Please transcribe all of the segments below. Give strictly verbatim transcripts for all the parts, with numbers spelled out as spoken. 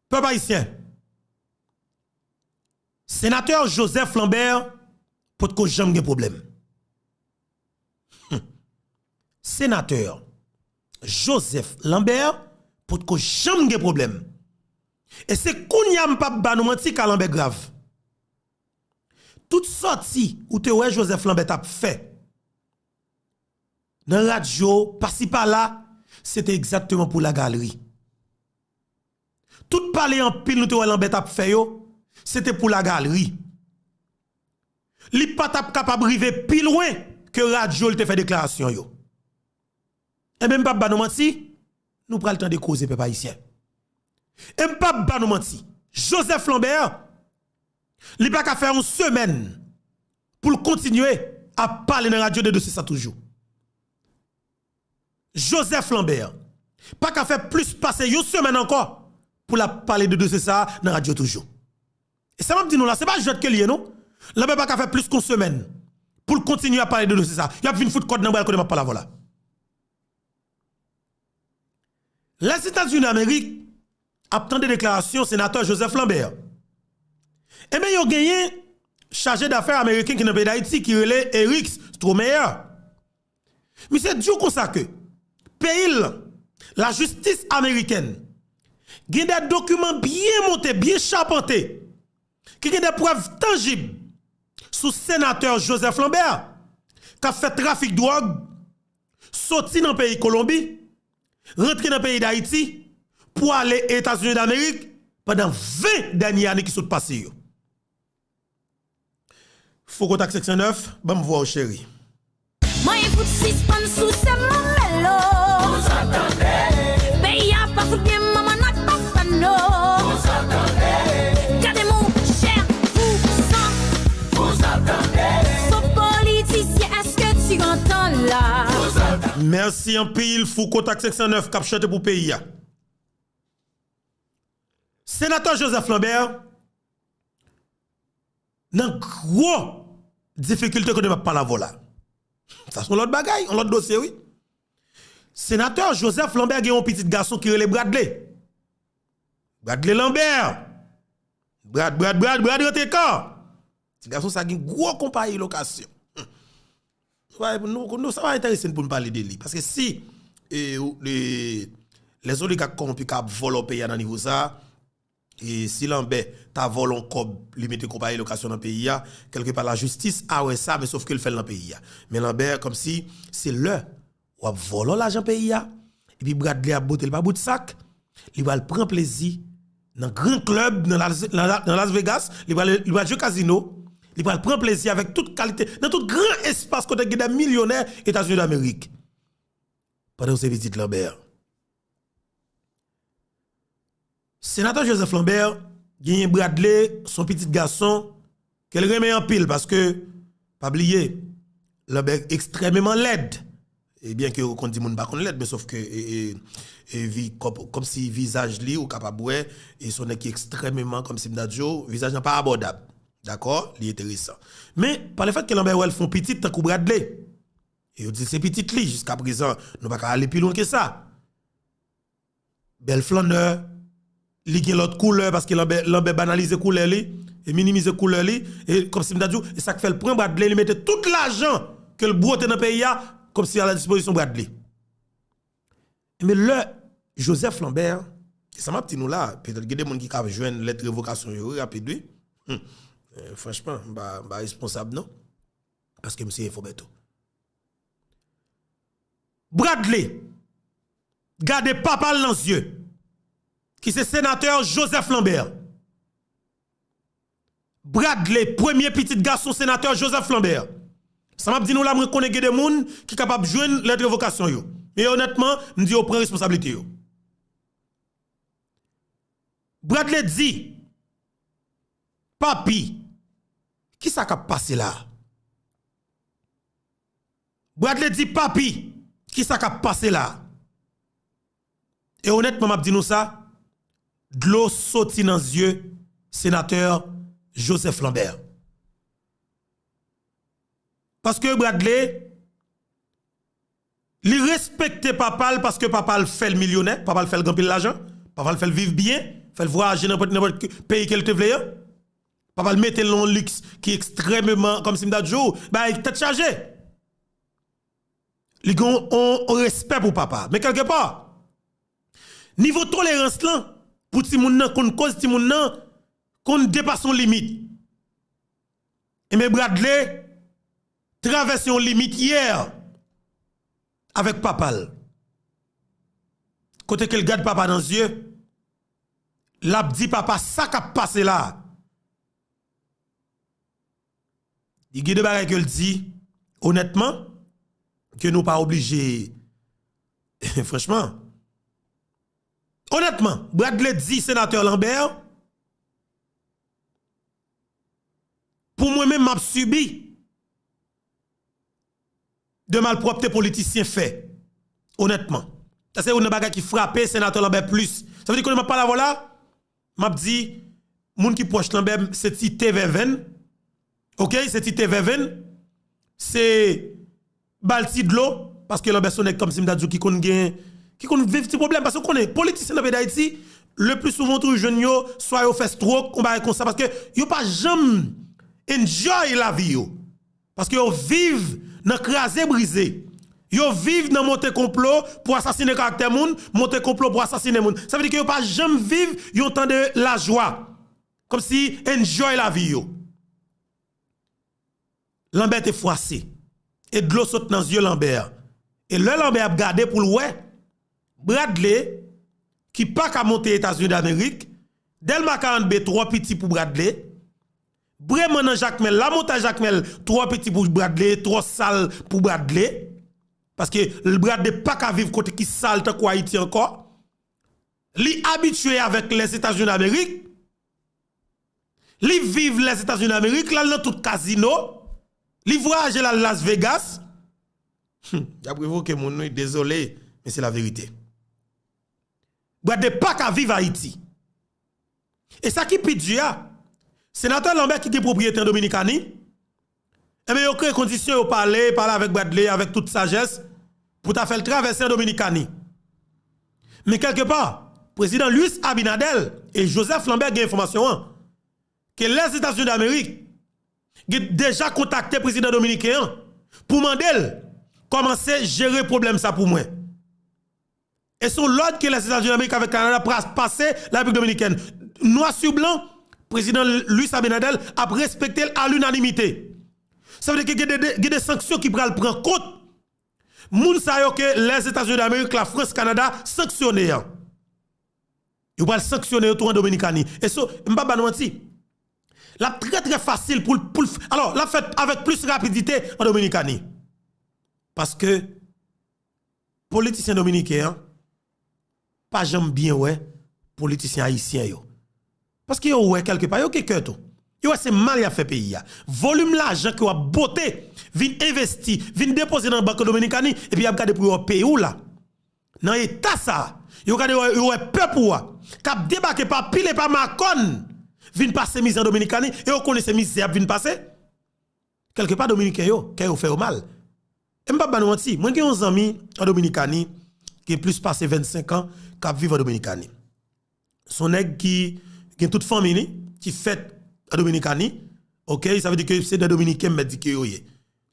Pèp ayisyen, Senatè Joseph Lambert potko janm gen pwoblèm. Hmm. Senatè Joseph Lambert potko janm gen pwoblèm. E se kounye a m p ap ba nou manti, ka Lambert grav. Tout sòti ou te wè Joseph Lambert t ap fè nan radyo, pasi pala, se te egzakteman pou lagalri. Tout pale anpil nou te wè Lambert ap fè yo, se te pou lagalri. Li pa t ap kapab rive pi lwen ke radyo l te fè deklarasyon yo. Enben, m p ap ba nou manti, nou pral tande koze pèp ayisyen. E m p ap ba nou manti, Joseph Lambert, li pa ka fè yon semèn pou l kontinye ap pale nan radyo de dosye sa toujou. Joseph Lambert pa ka fè plis pase yon semèn ankò pou l ap pale de dosye sa a nan radyo toujou. E sa m ap di nou la, se pa jwèt ke l ye, non. Lambert pa ka fè plis ke yon semèn pou l kontinye ap pale de dosye sa a. Y ap vin fout kòd nan bra l kote m ap pale avè w la. Lèzetazini Damerik ap tande deklarasyon senatè Joseph Lambert. Enben, yo genyen chaje dafè ameriken ki nan peyi Dayiti ki rele Eric Stromeyer. Misye di w konsa ke peyi l, lajistis amerikèn, gen de dokiman byen monte, byen chapante, ki gen de prèv tanjib sou senatè Joseph Lambert k ap fè trafik dwòg soti nan peyi Kolonbi, rantre nan peyi Dayiti pou ale Etazini Damerik pandan ven dènye ane ki sot pase yo. Fouco Tax seksyon nèf, ban m vwa w cheri. Mwen fout sispann souse mamelo. Peyi a pa fout byen manman ak papa no. Gade mon chè, vous entendez. Son politisyen, èske tu entends la? Mèsi anpil Fouco Tax seksyon nèf k ap chante pou peyi a. Senatè Joseph Lambert nan gwo difikilte kote m ap pale avè w la. Sa se yon lòt bagay, yon lòt dosye, wi. Senatè Joseph Lambert gen yon pitit gason ki rele Bradley. Bradley Lambert. Brad, Brad, Brad, Brad rantre kan. Ti gason sa gen gwo konpayi lokasyon. Nou pa, nou, nou, sa pa enterese n pou n pale de li. Paske si e, e, les oligak kòwonpi ka ap vòlò peyi a nan nivo sa, e si Lambert ta vòlò yon kòb, li mete konpayi lokasyon nan peyi a, kèlkepa lajistis a wè sa, men sof ke l fè l nan peyi a. Men Lambert, kòmsi se lè w ap vòlò lajan peyi a, epi Bradley ap bote l pa bout sak, li pral pran plezi nan gran klèb, nan Las, nan, nan Las Vegas, li pral, li pral jwe kazino, li pral pran plezi avèk tout kalite, nan tout gran espas kote gen de milyonè Etazini Damerik. Pandan w se pitit Lambert. Senatè Joseph Lambert genyen Bradley, se yon pitit gason ke l renmen anpil, paske, pa bliye, Lambert ekstrèmeman lèd. E byen ke yo konn di moun pa konn lèd, men sof ke, e, e, e, vi, kòm, kòmsi vizaj li, ou kapab wè, e se yon nèg ki ekstrèmeman, kòmsi m ta di w, vizaj lan pa abòdab. Dakò? Li enteresan. Men, pa lefèt ke Lambert wè l fè yon pitit tankou Bradley, e yo di l se pitit li, jiska prezan, nou pa ka ale pi lwen ke sa. Bèl flannè, li gen lòt koulè, paske Lanbè, Lanbè banalize koulè li, e minimize koulè li, e kòmsi m ta di w, e sa k fè l pran Bradley, li mete tout lajan ke l bwote nan peyi a, kòmsi a la dispozisyon Bradley. Men lè Joseph Lambert, e sa m ap di nou la, petèt gen de moun ki ka jwenn lèt revokasyon yo, wi, rapid, wi. Hmm. Eh, franchman, m pa, m pa responsab, non. Paske m se enfòmè tou. Bradley gade papa l nan zye, ki se senatè Joseph Lambert. Bradley, premye pitit gason senatè Joseph Lambert. Sa m ap di nou la, mwen konnen gen de moun ki kapab jwenn lèt revokasyon yo. Men onètman, m di yo pran responsablite yo. Bradley di, "Papi, kisa k ap pase la?" Bradley di, "Papi, kisa k ap pase la?" E onètman, m ap di nou sa, dlo soti nan zye senatè Joseph Lambert. Paske Bradley, li respekte papa l paske papa l fè l milyonè, papa l fè l gen anpil lajan, papa l fè l viv byen, Fè l vwayaje nan nenpòt, nenpòt peyi ke l te vle an. Papa l mete l nan yon liks ki ekstrèmeman, kòmsi m ta di w, bay tèt chaje. Li gen yon, yon, yon respè pou papa. Men kèlkepa, nivo tolerans lan pou timoun nan konn koz timoun nan konn depase yon limit. Enben Bradley travèse yon limit yè avèk papa l. Kote ke l gad papa nan zye, l ap di papa sa k ap pase la. Li gen de bagay ke l di, onètman, ke nou pa oblije, franchman, onètman, Bradley di senatè Lambert, pou mwen menm, m ap sibi de malpwòpte politisyen fè. Onètman. Sa se youn nan bagay ki frape senatè Lambert plis. Sa vle di kounye m ap pale avè w la, m ap di, moun ki pwòch Lambert, se ti te vèvenn. Oke, se ti te vèvenn. Se ba l ti dlo, paske Lambert se yon nèg kòmsi m ta di w ki konn gen, ki konn viv ti pwoblèm. Paske w konnen, politisyen nan peyi Dayiti, le pli souvan w toujou jwenn yo, swa yo fè stroke, yon bagay konsa, paske yo pa janm enjoy lavi yo. Paske yo viv nan kraze brize. Yo viv nan monte konplo pou asasinen karaktè moun, monte konplo pou asasinen moun. Sa vle di ke yo pa janm viv yon tan de lajwa. Kòmsi enjoy lavi yo. Lambert te fwase. E dlo sot nan zye Lambert. E lè Lambert ap gade pou l wè, Bradley, ki pa ka monte Etazini Damerik, Dèlma karant B twò piti pou Bradley, Breman nan Jakmèl, Lamontay Jakmèl twò piti pou Bradley, twò sal pou Bradley. Paske Bradley pa ka viv kote ki sal tankou Ayiti ankò. Li abitye avèk Lèzetazini Damerik. Li viv Lèzetazini Damerik, l al nan tout kazino. Li vwayaje, l al Las Vegas. Hmm, y ap revoke moun, wi, dezole, men se laverite. Bradley pa ka viv Ayiti. E sa ki pi di a, senatè Lambert ki gen pwopriyete an Dominikani, enben, yo kreye kondisyon, yo pale, pale avèk Bradley, avèk tout sajès, pou ta fè l travèse an Dominikani. Men kèlkepa, prezidan Luis Abinader e Joseph Lambert gen enfòmasyon an, ke Lèzetazini Damerik gen deja kontakte prezidan dominiken an pou mande l kòmanse jere pwoblèm sa pou mwen. E se yon lòd ke Lèzetazini Damerik avèk Kanada pra-, pase Larepiblik Dominikèn. Nwa si blan, prezidan Luis Abinader ap respekte l a linanimite. Sa vle di ke gen de, de, gen de sanksyon ki pral pran kont moun sa yo ke Lèzetazini Damerik, Lafrans, Kanada sanksyone an. Yo pral sanksyone yo tou an Dominikani. E so, m p ap ba nou manti. L ap trè, trè fasil pou l, pou l, alò, l ap fèt avèk plis rapidite an Dominikani. Paske politisyen dominiken an pa janm byen wè politisyen ayisyen yo. Paske yo wè kèlkepa, yo gen kè tou. Yo wè se mal y ap fè peyi a. Volim lajan ke w ap bote, vin envesti, vin depoze nan Bank Dominikani, epi y ap gade pou yo wè peyi w la. Nan eta sa a, yo gade, yo wè pèp ou a, k ap debake pa pil e pa makòn, vin pase mizè an Dominikani, e yo konnen se mizè y ap vin pase. Kèlkepa dominiken yo, kè yo fè yo mal. E m p ap ba nou manti, mwen gen yon zanmi an Dominikani, gen plis pase vennsenk an, k ap viv an Dominikani. Se yon nèg ki gen tout fanmi li, ki fèt an Dominikani, oke, sa vle di ke se de Dominiken m mèt di ke yo ye.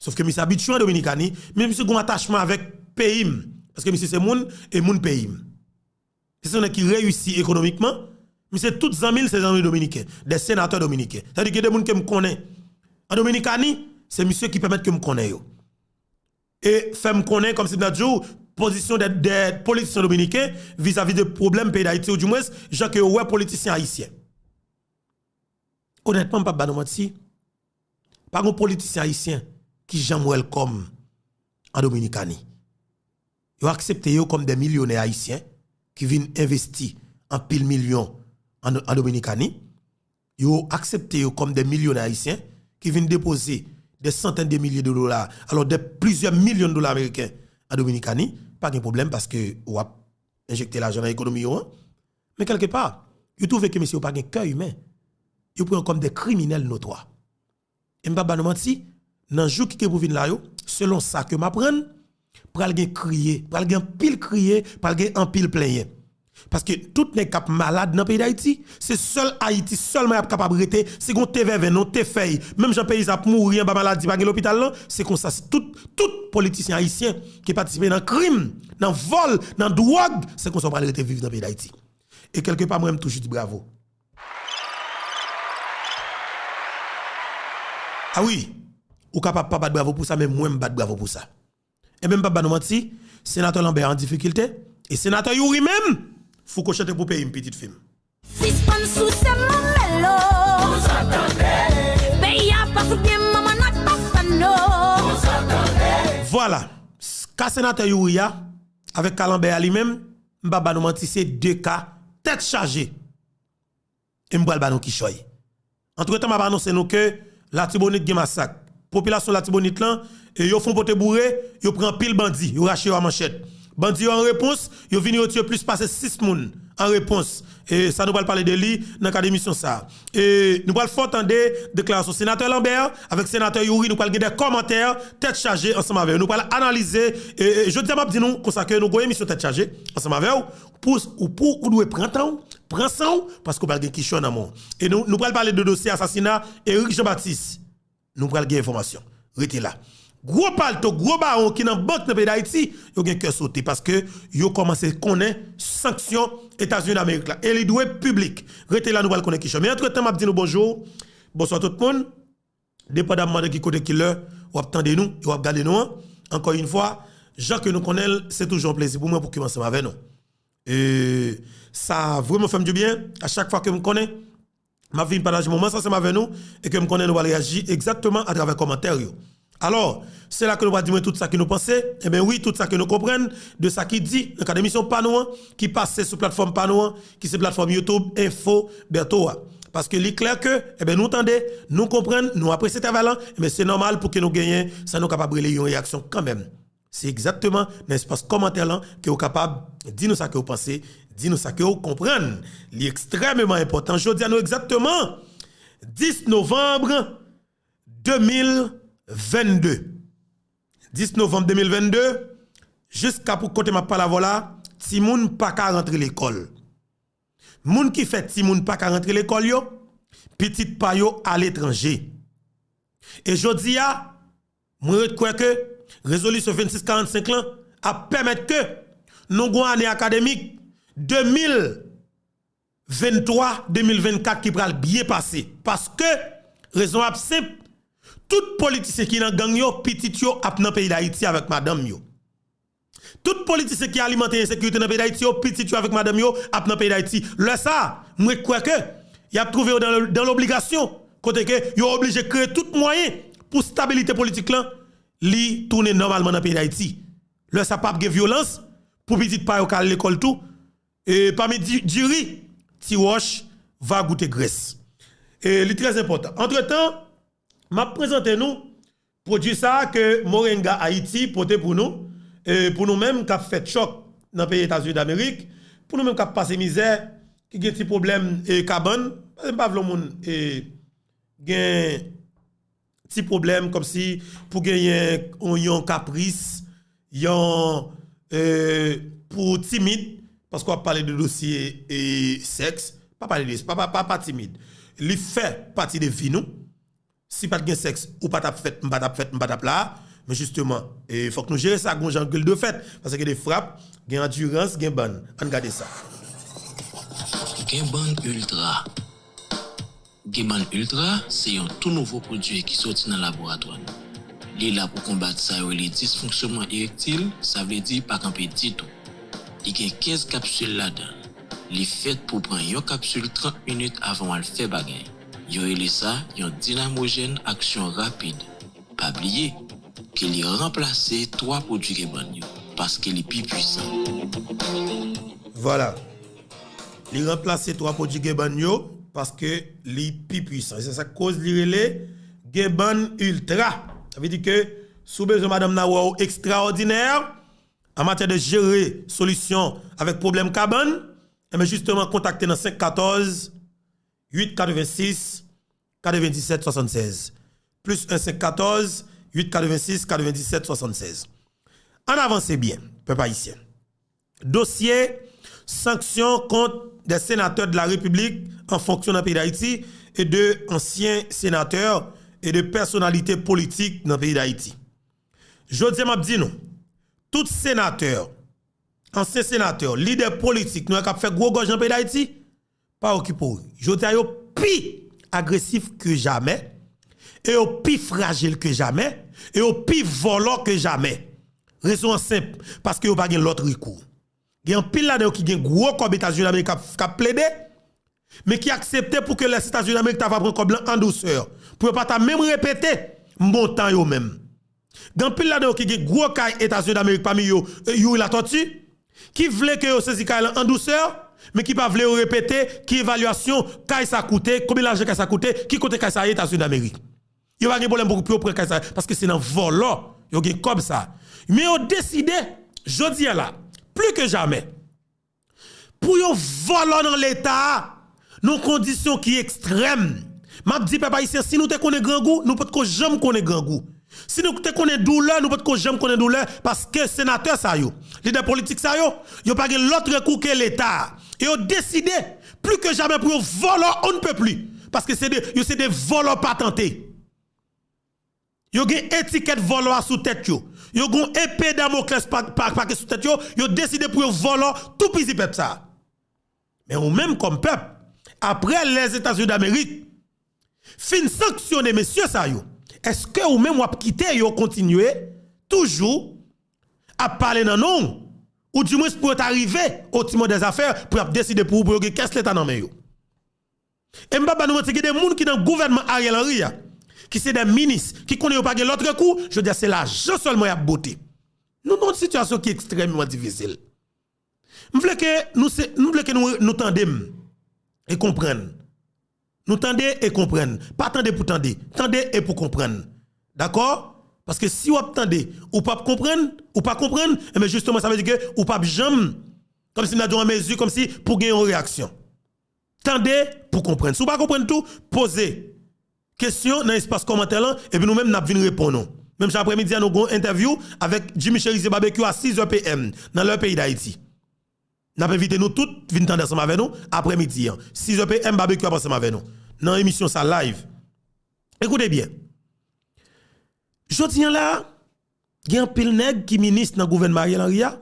Sof ke misye abitye an Dominikani, men misye gen yon atachman avèk peyi m, paske misye se moun, e moun peyi m. Se yon nèg ki reyisi ekonomikman. Misye tout zanmi l se zanmi dominiken, de senatè dominiken. Sa vle di gen de moun ke m konnen an Dominikani, se misye ki pèmèt ke m konnen yo. E fè m konnen, kòmsi m ta di w, pozisyon de, de politisyen dominiken vizavi de pwoblèm peyi Dayiti, oudimwens, jan ke yo wè politisyen ayisyen. Onètman, m p ap ba nou manti, pa gen yon politisyen ayisyen ki janm wèlkòm an Dominikani. Yo aksepte yo kòm de milyonè ayisyen ki vin envesti anpil milyon an, an Dominikani. Yo aksepte yo kòm de milyonè ayisyen ki vin depoze de santèn de milye de dola, alò de plizyè milyon dola ameriken an Dominikani. Pa gen pwoblèm paske w ap enjekte lajan nan ekonomi yo an. Men kèlkepa, yo twouve ke mesye yo pa gen kè imen. Yo pran yo kòm de kriminèl notwa. E m p ap ba nou manti, nan jou ki gen pou vin la yo, selon sa ke m aprann, pral gen kriye, pral gen anpil kriye, pral gen anpil plenyen. Paske tout nèg k ap malad nan peyi Dayiti, se sèl Ayiti sèlman y ap kapab rete, si gon te vèvenn, yon te fèy, menm jan peyizan ap mouri anba maladi, pa gen lopital lan, se konsa, si tout, tout politisyen ayisyen ki patisipe nan krim, nan vòl, nan dwòg, se konsa w pral rete viv nan peyi Dayiti. E kèlkepa, mwen, m toujou di bravo. A wi, ou kapab pa bat bravo pou sa, men mwen, m bat bravo pou sa. Ebyen, m p ap ba nou manti, Senatè Lambert an difikilte, e Senatè Youri menm, fouko chante pou peyi m, pitit fi m. Sispann souse mamelo. Peyi a pa fout byen, manman n ak papa nou. Vwala, s- ka Senatè Youri a, avèk ka Lambert a li menm, m p ap ba nou manti, se de ka tèt chaje. E m pral ba nou kichòy. Antretan, m ap anonse nou ke Latibonit gen masak. Popilasyon Latibonit lan, e yo fon pote boure, yo pran anpil bandi, yo rache yo a manchèt. Bandi yo an repons, yo vini yo tiye plis pase sis moun an repons. E sa nou pral pale de li nan kad emisyon sa a. E nou pral fè w tande deklarasyon Senatè Lambert avèk Senatè Youri, nou pral gen de kòmantè tèt chaje ansanm avè yo. Nou pral analize, e, e, jodi a m ap di nou konsa ke nou gon emisyon tèt chaje ansanm avè w. Pou, ou, pou, ou dwe pran tan w, pran san w, paske w pral gen kichòy nan men w. E nou, nou pral pale de dosye asasina Eric Jean Baptiste. Nou pral gen enfòmasyon. Rete la. Gwo palto, gwo bawon ki nan bank nan peyi Dayiti, yo gen kè sote paske yo kòmanse konnen sanksyon Etazini Damerik la. E li dwe piblik. Rete la, nou pral konnen kichòy. Men antretan, m ap di nou bonjou, bonswa tout moun. Depandamman de ki kote, ki lè w ap tande nou e w ap gade nou an, ankò yon fwa, jan ke nou konnen l, se toujou yon plezi pou mwen pou ke m ansanm avè nou. E sa vrèman fè m dibyen, a chak fwa ke m konnen m ap vin pataje moman sa ansanm avè nou e ke m konnen nou pral reyaji egzakteman atravè kòmantè yo. Alò, se la ke nou pral di mwen tout sa ke nou panse, ebyen wi, tout sa ke nou konprann de sa ki di nan kad emisyon pa nou an, ki pase sou platfòm pa nou an, ki se platfòm YouTube Info Bertho a. Paske li klè ke, ebyen, nou tande, nou konprann, nou apresye travay lan, ebyen, se nòmal pou ke nou genyen sa nou kapab rele yon reyaksyon kanmenm. Se egzakteman nan espas kòmantè lan ke w kapab di nou sa ke w panse, di nou sa ke w konprann. Li ekstrèmeman enpòtan. Jodi a nou egzakteman dis novanm de mil vennde. Dis novanm de mil vennde, jiska pou kote m ap pale avè w la, timoun pa ka rantre lekòl. Moun ki fè timoun pa ka rantre lekòl yo, pitit pa yo aletranje. E jodi a, mwen ret kwè ke rezolisyon vennsis karannsenk lan ap pèmèt ke nou gon ane akademik de mil venntwa, de mil vennkat ki pral byen pase. Paske, rezon ap senp, tout politisyen ki nan gang yo, pitit yo ap nan peyi Dayiti avèk madanm yo. Tout politisyen ki alimante ensekirite nan peyi Dayiti yo, pitit yo avèk madanm yo ap nan peyi Dayiti. Lè sa a, mwen kwè ke y ap twouve yo dan, dan lobligasyon, kote ke yo oblije kreye tout mwayen pou stabilite politik lan, li tounen nòmalman nan peyi Dayiti. Lè sa a p ap gen vyolans pou pitit pa yo ka al lekòl tou. E pami di, diri, ti wòch va goute grès. E li trè enpòtan. Antretan, m ap prezante nou pwodui sa a ke Moringa Haiti pote pou nou, e pou nou menm k ap fè tchòk nan peyi Etazini Damerik, pou nou menm k ap pase mizè, ki gen ti pwoblèm, e kabann, paske m pa vle yon moun, e gen ti pwoblèm, kòmsi pou genyen yon, yon kapris, yon, e, pou timid, paske w ap pale de dosye, e, sèks, pa pale de, pa, pa, pa, pa timid. Li fè pati de vi nou. Si pa t gen sèks, ou pa t ap fèt, m pa t ap fèt, m pa t ap la. Men jisteman, e, fòk nou jere sa, gon jan ke l dwe fèt. Paske gen de frap, gen andirans, gen bann. Ann gade sa. Gen bann iltra. Gebann Ultra se yon tou nouvo pwodui ki soti nan laboratwa nou. Li la pou konbat sa yo rele disfonksyonman erektil, sa vle di pa kanpe ditou. Li gen kenz kapsil ladan l. Li fèt pou pran yon kapsil trant minit avan w al fè bagay. Yo rele sa yon dinamojèn aksyon rapid. Pa bliye ke li ranplase twa pwodui Gebann yo, paske li pi pwisan. Vwala. Li ranplase twa pwodui Gebann yo, paske li pi pwisan. E se sa k koz li rele Gebann Ultra. Sa vle di ke si w bezwen madanm nan wè w ekstraòdinè, an matyè de jere solisyon avèk pwoblèm kabann, enben, jisteman, kontakte nan senk katòz, uit katrevensis, katrevendisèt swasannsèz. Plis en senk katòz, uit katrevensis, katrevendisèt swasannsèz. Ann avanse byen, pèp ayisyen. Dosye Sanction contre des sénateurs de la République en fonction dans le pays d'Haïti et de anciens sénateurs et de personnalités politiques dans le pays d'Haïti. Jodi a m ap di nou, tout senatè, ansyen senatè, lidè politik nou k ap fè gwo gòj nan peyi Dayiti, pa okipe w. Jodi a yo pi agresif ke jamè, e yo pi frajil ke jamè, e yo pi vòlò ke jamè. Rezon an senp, paske yo pa gen lòt rekou. Gen anpil ladan yo ki gen gwo kòb Etazini Damerik k ap, k ap plede, men ki aksepte pou ke Lèzetazini Damerik ta va pran kòb lan an dousè, pou yo pa ta menm repete montan yo menm. Gen anpil ladan yo ki gen gwo kay Etazini Damerik, pami yo, eh, Youri Latortue, ki vle ke yo sezi kay lan an dousè, men ki pa vle yo repete ki evalyasyon kay sa koute, konbyen lajan kay sa koute, ki kote kay sa ye Etazini Damerik. Yo pa gen pwoblèm pou, pou yo pran kay sa, paske se nan vòlò yo gen kòb sa. Men yo deside, jodi a la, pli ke jamè, pou yo vòlò nan Leta a, nan kondisyon ki ekstrèm. M ap di pèp ayisyen, si nou te konnen grangou, nou potko janm konnen grangou. Si nou te konnen doulè, nou potko janm konnen doulè, paske senatè sa yo, lidè politik sa yo, yo pa gen lòt rekou ke Leta a. E yo deside, pli ke jamè, pou yo vòlò on ne peut plus. Paske se de, yo se de vòlò patante. Yo gen etikèt vòlò a sou tèt yo. Yo gen epe Damoklès pa, pa, pake sou tèt yo. Yo deside pou yo vòlò toupizi pèp sa a. Men ou menm kòm pèp, apre Lèzetazini Damerik fin sanksyone mesye sa yo, èske ou menm w ap kite yo kontinye toujou ap pale nan non w, oudimwens pou yo ta rive o timon dèzafè, pou y ap deside pou ou, pou yo gen kès Leta nan men yo? E m p ap ba nou manti, gen de moun ki nan gouvènman Ariel Henry a, ki se de minis, ki konnen yo pa gen lòt rekou, jodi a se lajan sèlman y ap bote. Nou nan yon sitiyasyon ki ekstrèmman difisil. M vle ke nou se, m vle ke nou, nou tande m e konprann. Nou tande e konprann. Pa tande pou tande. Tande e pou konprann. Dakò? Paske si w ap tande, ou p ap konprann, ou pa konprann, enben jisteman, sa vle di ke ou p ap janm, kòmsi m ta di w, an mezi, kòmsi pou gen yon reyaksyon. Tande pou konprann. Si w pa konprann tou, poze kesyon nan espas kòmantè lan, epi nou menm n ap vin reponn ou. Menm jan aprèmidi a, nou gen yon entèvyou avèk Jimmy Chérizier Barbecue a sis è P M, nan lè peyi Dayiti. N ap envite nou tout vin tande ansanm avè nou aprèmidi an. Sis è P M, Barbecue ap ansanm avè nou nan emisyon sa live. Ekoute byen. Jodi an la, gen anpil nèg ki minis nan gouvènman Ariel Henry a,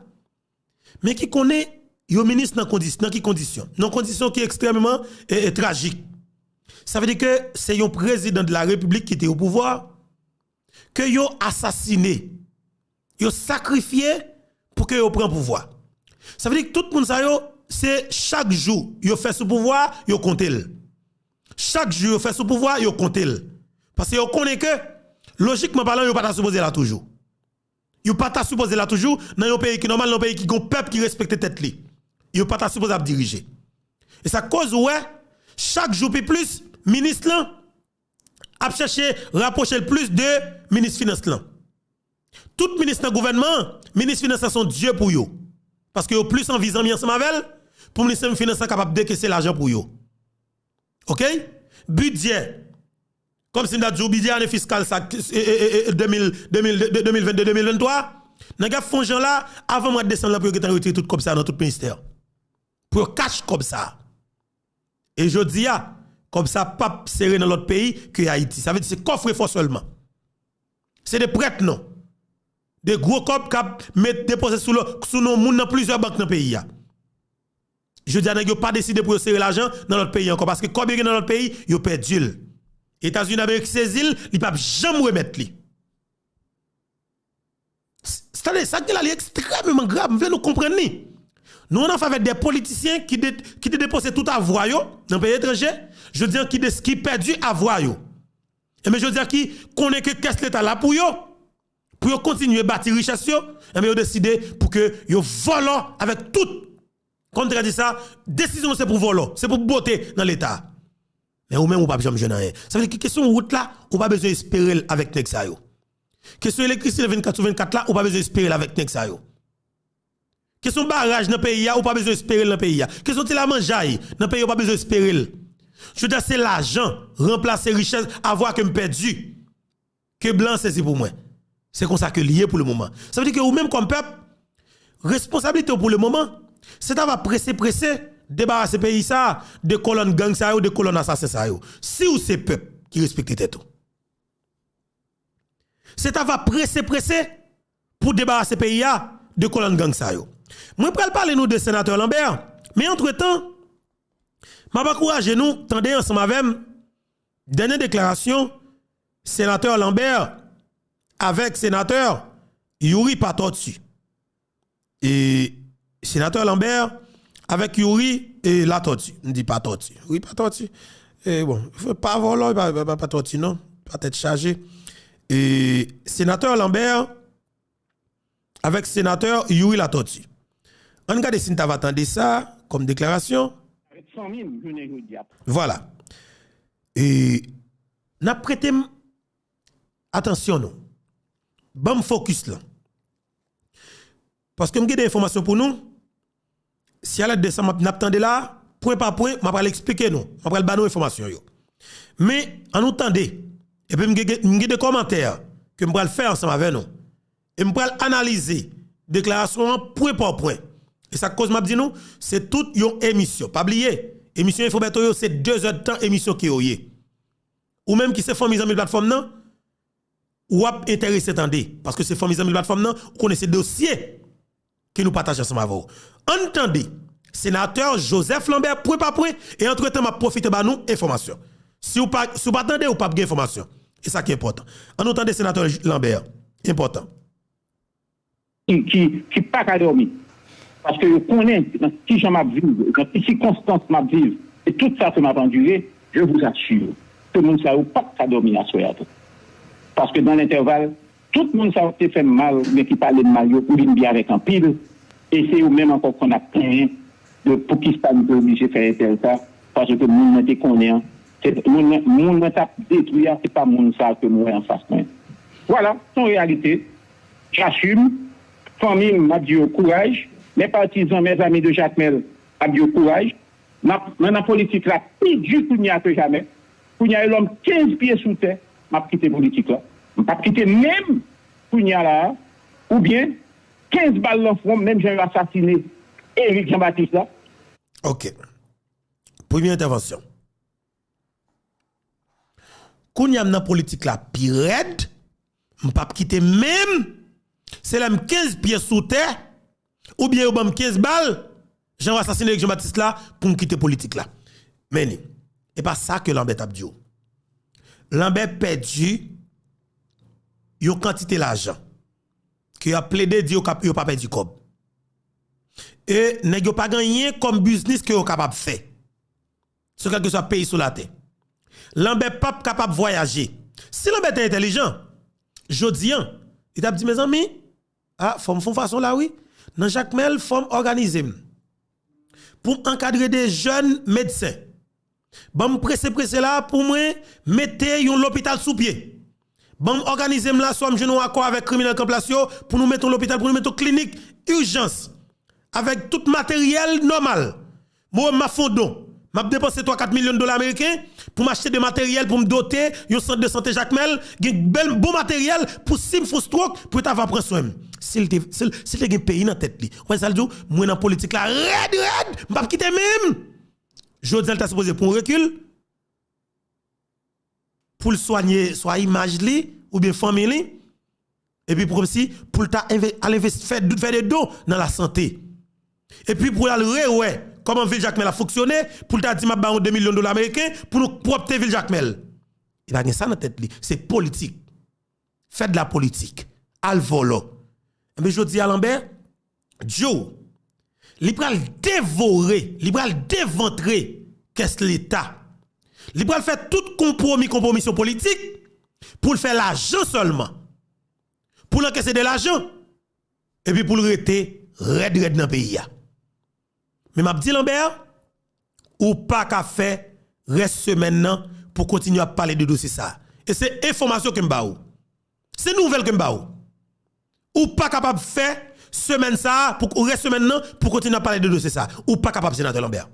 men ki konnen yo minis nan kondis-, nan ki kondisyon? Nan kondisyon ki ekstrèmman, e, e, trajik. Sa vle di ke se yon prezidan de la repiblik ki te o pouvwa, ke yo asasine, yo sakrifye pou ke yo pran pouvwa. Sa vle di ke tout moun sa yo, se chak jou yo fè sou pouvwa, yo konte l. Chak jou yo fè sou pouvwa, yo konte l. Paske yo konnen ke, lojikman palan, yo pa ta sipoze la toujou. Yo pa ta sipoze la toujou nan yon peyi ki nòmal, nan yon peyi ki gon pèp ki respekte tèt li. Yo pa ta sipoze ap dirije. E sa k koz ou wè, chak jou pi plis, minis lan ap chèche rapwoche l plis de minis finans lan. Tout minis nan gouvènman an, minis finans lan se yon dye pou yo. Paske yo plis anvi zanmi ansanm avè l, pou minis finans lan kapab dekese lajan pou yo. Oke? Bidjè. Kòmsi m ta di w, bidjè ane fiskal sa, e, e, e, e, de mil, de mil, de, de, de mil venn de, de mil venntwa, nèg ap fè yon jan la, avan mwa desanm lan pou yo gentan retire tout kòb sa nan tout ministè. Pou yo kach kòb sa. E jodi a, kòb sa p ap sere nan lòt peyi ke Ayiti. Sa vle di se kòfrefò sèlman. Se de prèt non. De gwo kòb k ap met depoze sou lo-, sou non moun nan plizyè bank nan peyi a. Jodi a, nèg yo pa deside pou yo sere lajan nan lòt peyi ankò, paske kòb yo gen nan lòt peyi, yo pèdi l. Etazini Damerik sezi l, li p ap janm remèt li. S-, tande, sa k gen la, li ekstrèmman grav, m vle nou konprann li. Nou an an favè de politisyen ki de-, ki te depoze tout avwa yo nan peyi etranje, jodi a ki de-, ki pèdi avwa yo. Enben, jodi a ki konnen ke kès Leta la pou yo, pou yo kontinye bati richès yo, enben, yo deside pou ke yo vòlò avèk tout. Kòm m te ka di sa, desizyon se pou vòlò, se pou bote nan Leta. Men ou menm, ou p ap janm jwenn anyen. Sa vle di ke kesyon wout la, ou pa bezwen espere l avèk nèg sa yo. Kesyon elektrisite vennkat sou vennkat la, ou pa bezwen espere l avèk nèg sa yo. Kesyon baraj nan peyi a, ou pa bezwen espere l nan peyi a. Kesyon ti lamanjay nan peyi a, ou pa bezwen espere l. Jodi a, se lajan ranplase richès, avwa ke m pèdi, ke blan an sezi pou mwen. Se konsa ke li ye pou le moman. Sa vle di ke ou menm kòm pèp, responsablite w pou le moman, Se ta va prese prese debarase peyi sa a de kolòn gang sa yo, de kolòn asasen sa yo. Si w se pèp ki respekte tèt ou. Se ta va prese prese pou debarase peyi a de kolòn gang sa yo. Mwen pral pale nou de senatè Lambert, men antretan, m ap ankouraje nou tande ansanm avè m dènye deklarasyon senatè Lambert avèk senatè Youri Patòti. E senatè Lambert avèk Youri e Latòti. M di Patòti. Youri Patòti. E bon, pa vòlò, pa, pa, pa, Patòti non. Pa tèt chaje. E senatè Lambert avèk senatè Youri Latòti. Ann gade si n ta va tande sa kòm deklarasyon. Avèk fanmi m jounen jodi a. Vwala. E n ap prete m atansyon nou. Ban m fokis lan. Paske m gen de enfòmasyon pou nou. Si alèd de sa m ap, n ap tande la, pwen pa pwen, m ap al eksplike nou. M ap al ba nou enfòmasyon yo. Men, ann nou tande. Epi m gen, m gen de kòmantè ke m pral fè ansanm avè nou. E m pral analize deklarasyon an pwen pa pwen. E sa k koz m ap di nou, se tout yon emisyon. Pa bliye, emisyon Info Bertho yo, se de zèdtan emisyon ke yo ye. Ou menm ki se fanmi zanmi platfòm nan, w ap enterese tande. Paske se fanmi zanmi platfòm nan, ou konnen se dosye ke nou pataje ansanm avè w. Ann tande senatè Joseph Lambert pwen pa pwen, e antretan m ap pwofite ba nou enfòmasyon. Si w pa, si w pa tande, ou p ap gen enfòmasyon. E sa ki enpòtan. Ann nou tande senatè Lambert. Enpòtan. Ki, ki, ki pa ka dòmi. Paske yo konnen nan ki jan m ap viv, nan ki sikonstans m ap viv, e tout sa ke m ap andire, je vous assure ke moun sa yo p ap ka dòmi aswè a tou. Paske dans l'intervalle, tout moun sa yo ki te fè m mal oubyen ki pale m mal yo, ou vin byen avèk anpil, e se yo menm ankò k konn ap plenyen de poukisa m te oblije fè entèl sa, paske moun mwen te konnen an, se moun mwen, moun mwen t ap detwi a, se pa moun sa ke m wè anfas mwen. Vwala, se yon reyalite. J'assume. Fanmi m, m ap di yo kouraj. Mes partisans, mes amis de Jakmèl, m ap di yo kouraj. M ap, mwen nan politik la pi di kounye a ke jamè. Kounye a, e lòm kenz pye sou tè, m ap kite politik la. M p ap kite menm kounye a la a, oubyen kenz bal nan fwon m, menm jan yo asasine Eric Jean Baptiste la. Ok. Premye entèvansyon. Kounye a m nan politik la pi rèd, m p ap kite menm, se lè m kenz pye sou tè, oubyen yo ban m kenz bal, jan yo asasine Eric Jean Baptiste la, pou m kite politik la. Men li, e pa sa ke Lambert t ap di w. Lambert pèdi yon kantite lajan ke y ap plede di yo k ap, yo pa pèdi kòb. E nèg yo pa gen anyen kòm biznis ke yo kapab fè. Sou kèlkeswa peyi sou latè. Lambert p ap kapab vwayaje. Si Lambert te entèlijan, jodi an, li t ap di, mezanmi, a, fò m fè yon fason la wi. Nan Jakmèl, fò m òganize m. Pou m ankadre de jèn medsen. Ban m prese prese la pou mwen mete yon lopital sou pye. Ban m òganize m la, swa m jwenn yon akò avèk kriminèl kanplas yo pou nou mete yon lopital, pou nou mete yon klinik ijans. Avèk tout materyèl nòmal. Mwen menm m ap fè yon don. M ap depanse twa kat milyon dola ameriken pou m achte de materyèl pou m dote yon sant de sante Jakmèl, gen bèl bon materyèl pou si m fè yon stroke pou yo ta va pran swen m. Si l te, si l, si l te gen peyi nan tèt li. Ou wè sa l di w? Mwen nan politik la rèd rèd, m p ap kite menm. Jodi a l ta sipoze pran yon rekil pou l swanye swa imaj li oubyen fanmi li. Epi pou kòmsi pou l ta enve, al envesti, fè, fè de don nan lasante. Epi pou l al rewè kòman vil Jakmèl ap fonksyone, pou l ta di m ap ba yon de milyon dola ameriken pou nou pwòpte vil Jakmèl. Li pa gen sa nan tèt li. Se politik. Fè de la politik. Al vòlò. Enben jodi a Lambert, di w, li pral devore, li pral devantre kès Leta. Li pral fè tout konpwomi, konpwomisyon politik pou l fè lajan sèlman. Pou l ankese de lajan. Epi pou l rete rèd rèd nan peyi a. Men m ap di Lambert, ou pa ka fè rès semèn nan pou kontinye ap pale de dosye sa a. E se enfòmasyon ke m ba ou. Se nouvèl ke m ba ou. Ou pa kapab fè semèn sa a, pou rès semèn nan, pou kontinye ap pale de dosye sa a. Ou pa kapab, senatè Lambert.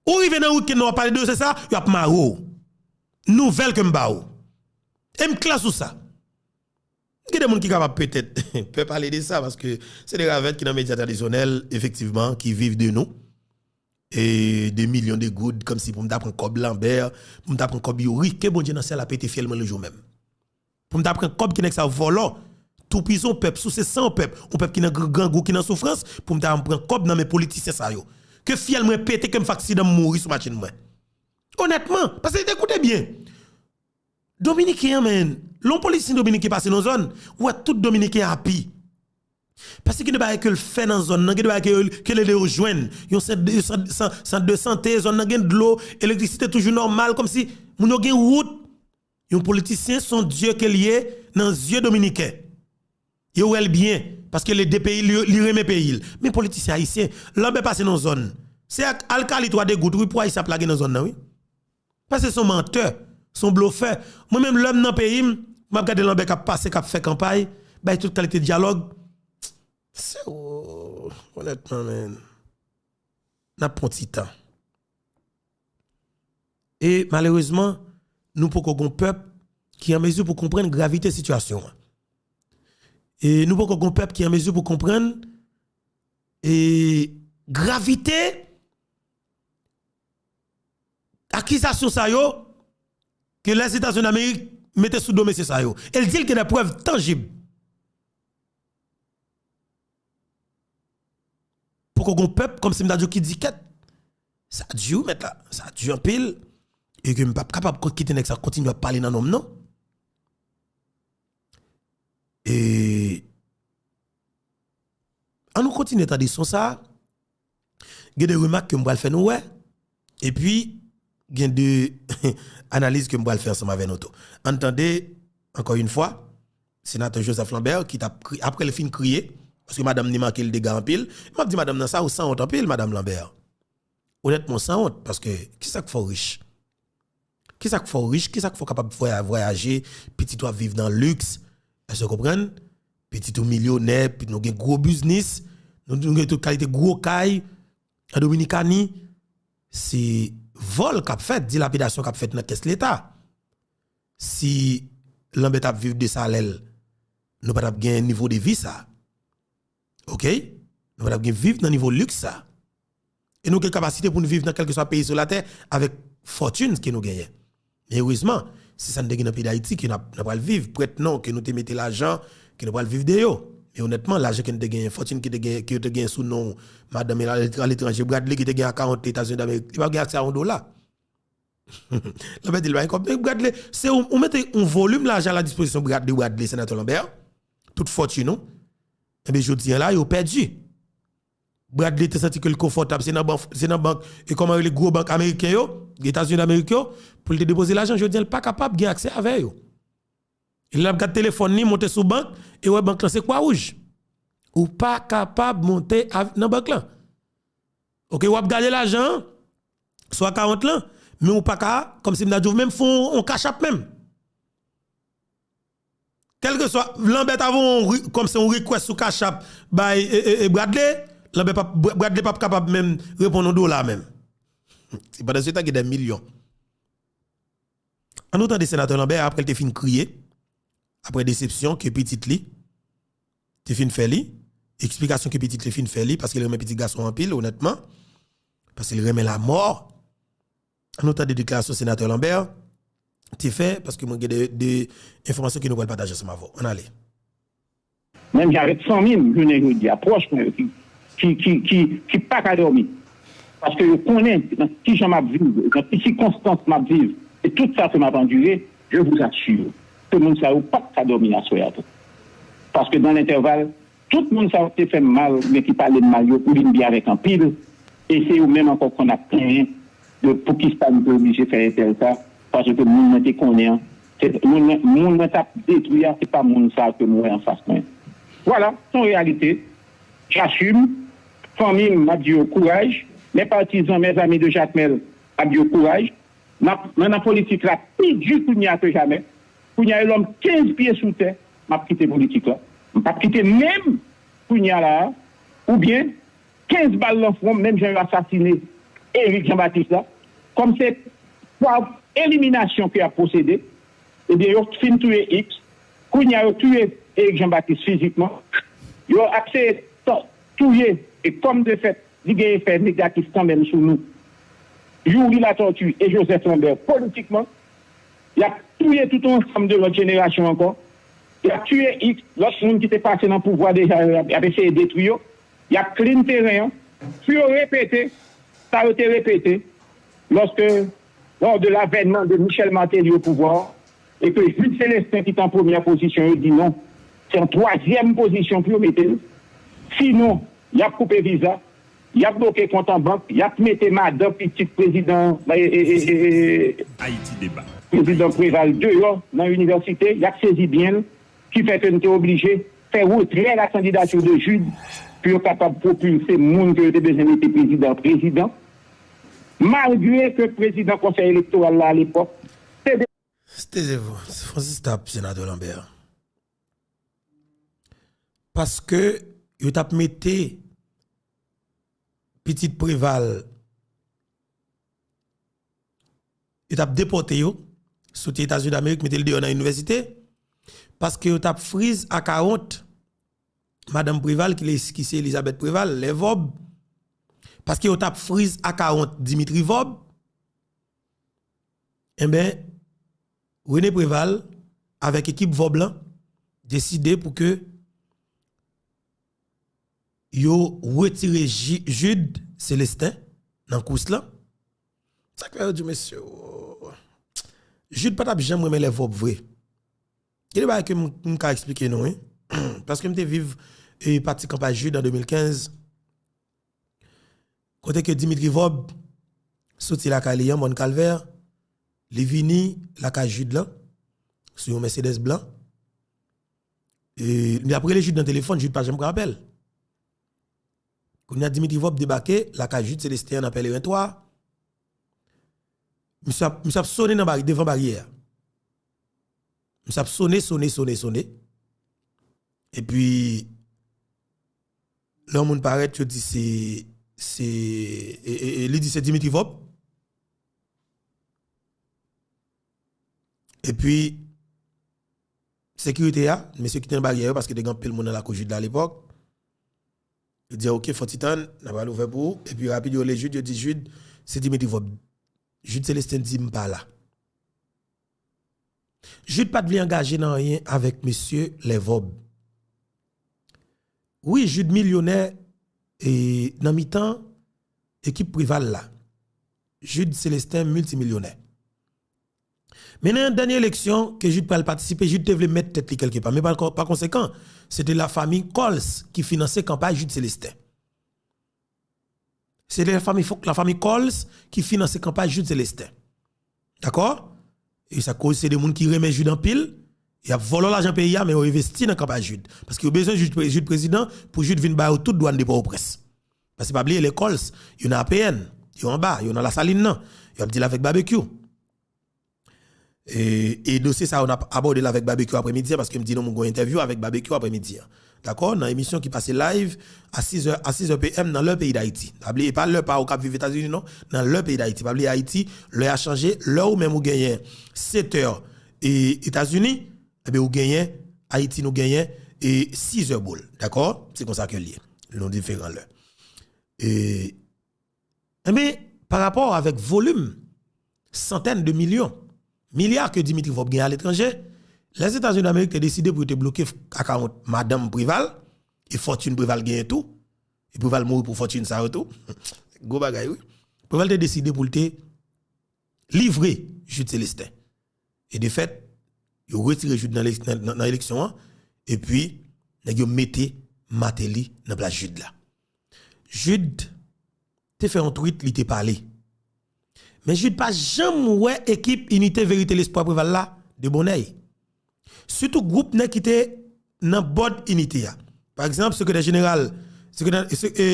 Ou rive nan wikenn nan w ap pale de dosye sa a, y ap mare w. Nouvèl ke m ba ou. E m klè sou sa. Gen de moun ki kapab petèt pè pale de sa, paske se de ravèt ki nan medya tradisyonèl, efektivman, ki viv de nou. E de milyon de goud, kòmsi pou m ta pran kòb Lambert, pou m ta pran kòb Youri, ke Bondye nan syèl la pete fyèl mwen le jou menm. Pou m ta pran kòb ke nèg sa yo vòlò, toupize yon pèp, souse san yon pèp, yon pèp ki nan gr-, grangou, ki nan soufrans, pou m ta pran kòb nan men politisyen sa yo. Ke fyèl mwen pete, ke m faksidan m mouri sou machin mwen. Onètman, paske te koute byen. Dominiken an, men, lè yon politisyen dominiken pase nan zòn, ou wè tout Dominiken api. Paske gen de bagay ke l fè nan zòn nan, gen de bagay ke, ke l ede yo jwenn. Yon sant, yon sant, sant, sant de sante, zòn nan gen dlo, elektrisite toujou nòmal, kòmsi moun yo gen wout. Yon politisyen, se yon dye ke l ye nan zye dominiken. Yo wè l byen, paske l ede peyi l, yo, li renmen peyi l. Men politisyen ayisyen, Lanbè pase nan zòn. Se ak alkali twa de gout, wi, pou ayisyen ap lage nan zòn nan, wi. Paske se yon mantè, se yon blofè. Mwen menm, lè m nan peyi m, m ap gade Lanbè k ap pase, k ap fè kanpay, bay tout kalite dyalòg. Se, o, onètman, men, n ap pran ti tan. E malerezman, nou poko gon pèp ki an mezi pou konprann gravite sitiyasyon an. E nou poko gon pèp ki an mezi pou konprann, e, gravite akizasyon sa yo ke Lèzetazini Damerik mete sou do mesye sa yo. E l di l gen de prèv tanjib. Poko gon pèp, kòmsi m ta di w, ki di kèt. Sa di wi, mèt la. Sa di anpil. E ke m p ap kapab kon-, kite nèg sa kontinye ap pale nan non m, non. E ann nou kontinye tande son sa a. Gen de remak ke m pral fè nou wè. Epi, gen de analiz ke m pral fè ansanm avè nou tou. Ann tande, ankò yon fwa, senatè Joseph Lambert, ki t ap kri-, apre l fin kriye, paske madanm ni manke l dega anpil. M ap di madanm nan sa, ou sanwont anpil, madanm Lambert. Onètman, ou sanwont, paske kisa k fè w rich? Kisa k fè w rich? Kisa k fè w kapab vwaya-, vwayaje? Pitit ou ap viv nan liks. Èske w konprann? Pitit ou milyonè, pitit nou gen gwo biznis, nou, nou gen tout kalite gwo kay an Dominikani. Se vòl k ap fèt, dilapidasyon k ap fèt nan kès Leta. Si Lanbè t ap viv de salè l, nou pa t ap gen nivo de vi sa. Oke? Nou pa t ap gen viv nan nivo liks sa. E nou gen kapasite pou n viv nan kèlkeswa peyi sou latè avèk fòtin ke nou genyen. Men erezman, se sa n te gen nan peyi Dayiti ke n ap, n ap pral viv. Prèt non, ke nou te mete lajan, ke nou pral viv de yo. Men onètman, lajan ke n te genyen, fòtin ki te genyen, ke yo te genyen sou non madanm aletranje, Bradley ki te gen akawont Etazini Damerik, li pa gen aksè a yon dola. Lanbè di l pa gen kòb. Men Bradley, se ou, ou mete yon volim lajan a la dispozisyon Bradley, Bradley, senatè Lambert, tout fòtin ou. Enben, jodi a la, yo pèdi. Bradley te santi ke l konfòtab, se nan bank, se nan bank, e kòman rele gwo bank ameriken yo, Etazini Damerik yo, pou l te depoze lajan, jodi a l pa kapab gen aksè avè yo. E lè l ap gad telefòn li, monte sou bank, e wè bank lan se Kwawouj. Ou pa kapab monte av-, nan bank lan. Oke, w ap gade lajan an, sou akawont lan, men ou pa ka, kòmsi m ta di w, menm fè yon, yon cash app menm. Kèlkeswa, Lanbè ta voye yon re-, kòmsi yon request sou cash app bay, e, e, e, Bradley, Lanbè p ap, Bra-, Bradley p ap kapab menm reponn yon dola menm. Se pandan se tan gen dè milyon. Ann nou tande senatè Lanbè, apre l te fin kriye, apre desepsyon ke pitit li te fin fè li, eksplikasyon ke pitit li fin fè li, paske l renmen pitit gason anpil, onètman, paske l renmen lamò. Ann nou tande deklarasyon senatè Lanbè te fè, paske mwen gen de, de enfòmasyon ke nou pral pataje ansanm avè w. Ann ale. Menm jan avèk fanmi m, jounen jodi a, pwòch mwen yo ki, ki, ki, ki, ki pa ka dòmi. Paske yo konnen nan ki jan m ap viv, nan ki sikonstans m ap viv, e tout sa ke m ap andire, je vous assure ke moun sa yo p ap ka dòmi aswè a tou. Paske dans l'intervalle, tout moun sa yo ki te fè m mal, oubyen ki pale m mal yo, ou vin byen avèk anpil, e se yo menm ankò konn ap plenyen de poukisa nou te oblije fè entèl sa, paske moun mwen te konnen an, se, moun mwen, moun mwen t ap detwi a, se pa moun sa ke m wè anfas mwen. Vwala, se yon reyalite. J'assume. Fanmi m, m ap di yo kouraj. Mes partisans, mes amis de Jacmel, m ap di yo kouraj. M ap, mwen nan politik la pi di kounye a ke jamè. Kounye a, e lòm kenz pye sou tè, m ap kite politik la. M p ap kite menm kounye a la a, oubyen kenz bal nan fwon m, menm jan yo asasine Eric Jean Baptiste la. Kòm se pa eliminasyon ke y ap pwosede, ebyen, yo fin touye X, kounye a yo touye Eric Jean Baptiste fizikman. Yo ap seye to-, touye, e kòm de fèt, li gen efè negatif kanmenm sou nou. Youri Latortue e Joseph Lambert politikman. Y ap touye tout yon ansanm de lòt jenerasyon ankò. Y ap touye X, lòt moun ki te pase nan pouvwa deja yo, y ap, y ap eseye detwi yo. Y ap clean teren an. Pou yo repete sa yo te repete lòske, lors de l'avènement de Michel Martelly au pouvoir, e ke Jude Célestin ki te an premyè pozisyon, yo di non. Se an twazyèm pozisyon pou yo mete l. Sinon, y ap koupe viza, y ap bloke kont an bank, y ap mete madan pitit prezidan, e, e, e, e, e, Ayiti Deba. Prezidan Préval deyò nan inivèsite, y ap sezi byen l, ki fè ke n te oblije fè retrè la candidature de Jude pou yo kapab pwopilse moun ke yo te bezwen mete prezidan prezidan, malgre ke prezidan konsèy elektoral la alepòk te Teze vo, Francis t ap senatè Lambert. Paske yo t ap mete pitit Preval, yo t ap depòte yo, soti Etazini Damerik, mete l deyò nan inivèsite, paske yo t ap friz akawont madanm Preval, ki, ki se Elizabeth Preval, Lèvòb, paske yo t ap friz akawont Dimitri Vòb, enben, René Preval, avèk ekip Vòb lan, deside pou ke yo retire Jude Célestin nan kous lan. Sa k fè yo di, mesye, Jude pa t ap janm renmen Lèvòb vre. Gen de bagay ke m ka eksplike nou, wi. Paske m te viv e pati kanpay Jude an de mil kenz, kote ke Dimitri Vòb soti lakay li an, Mòn Kalvè, li vini lakay Jude lan, sou yon Mercedes blan. E, li ap rele Jude nan telefòn, Jude pa janm pran apèl. Kounye a Dimitri Vòb debake lakay Jude Célestin an nan Pèleren twa. Misye ap, misye ap sone nan bari, devan baryè a. Misye ap sone, sone, sone, sone. Epi, lè yon moun parèt, yo di se, se, e, e, e, li di se Dimitri Vòb. Epi, sekirite a, mesye ki te nan baryè yo, paske te gen anpil moun nan lakou Jude la alepòk, yo di, "Ok, fò ti tann, n a pral ouvè pou ou." Epi, rapid, yo rele Jude, yo di, "Jude, se Dimitri Vòb." Jude Célestin di, "M pa la." Jude pa t vle angaje nan anyen avèk mesye Lèvòb. Wi, Jude milyonè, e, nan mitan ekip Preval la. Jude Célestin miltimilyonè. Men nan yon dènye eleksyon ke Jude pral patisipe, Jude te vle mèt tèt li kèlkepa. Men pa, pa konsekan, se te lafanmi Coles ki finanse kanpay Jude Célestin. Se te lafanmi, lafanmi Coles ki finanse kanpay Jude Célestin. Dakò? E sa koz se de moun ki renmen Jude anpil, y ap vòlò lajan peyi a, men yo envesti nan kanpay Jude. Paske yo bezwen Jude, Jude prezidan pou Jude vin ba yo tout dwàn de Pòtoprens. Paske pa bliye, lè Coles, yo nan A P N, yo anba, yo nan Lasalin nan, y ap dil avèk Babekyou. E, e dosye sa yo n ap abòde l avèk Babekyou aprèmidi a, paske m di nou m gen yon entèvyou avèk Babekyou aprèmidi a. Dakò? Nan emisyon ki pase live a sis è, a sis è P M nan lè peyi Dayiti. Pa bliye, e pa lè pa ou k ap viv Etazini non, nan lè peyi Dayiti. Pa bliye Ayiti, lè a chanje, lè ou menm ou genyen sèt è e Etazini, enben ou genyen, Ayiti nou genyen e sis è boul. Dakò? Se konsa ke l ye. Nou diferan lè. E Enben, pa rapò avèk volim santèn de milyon, milya ke Dimitri Vorbe gen aletranje, Lèzetazini Damerik te deside pou yo te bloke akawont madanm Preval, e fòtin Preval genyen tou, e Preval mouri pou fòtin sa yo tou. Gwo bagay, wi. Preval te deside pou l te livre Jude Célestin. E de fèt, yo retire Jude nan, nan, nan eleksyon an, epi nèg yo mete Martelly nan plas Jude la. Jude te fè yon tweet, li te pale. Men Jude pa janm wè ekip Inite Verite Lespwa Preval la de bonnèy. Sitou gwoup nèg ki te nan bòd Inite a. Pa egzanp, sekretè jeneral, sekretè, se, e,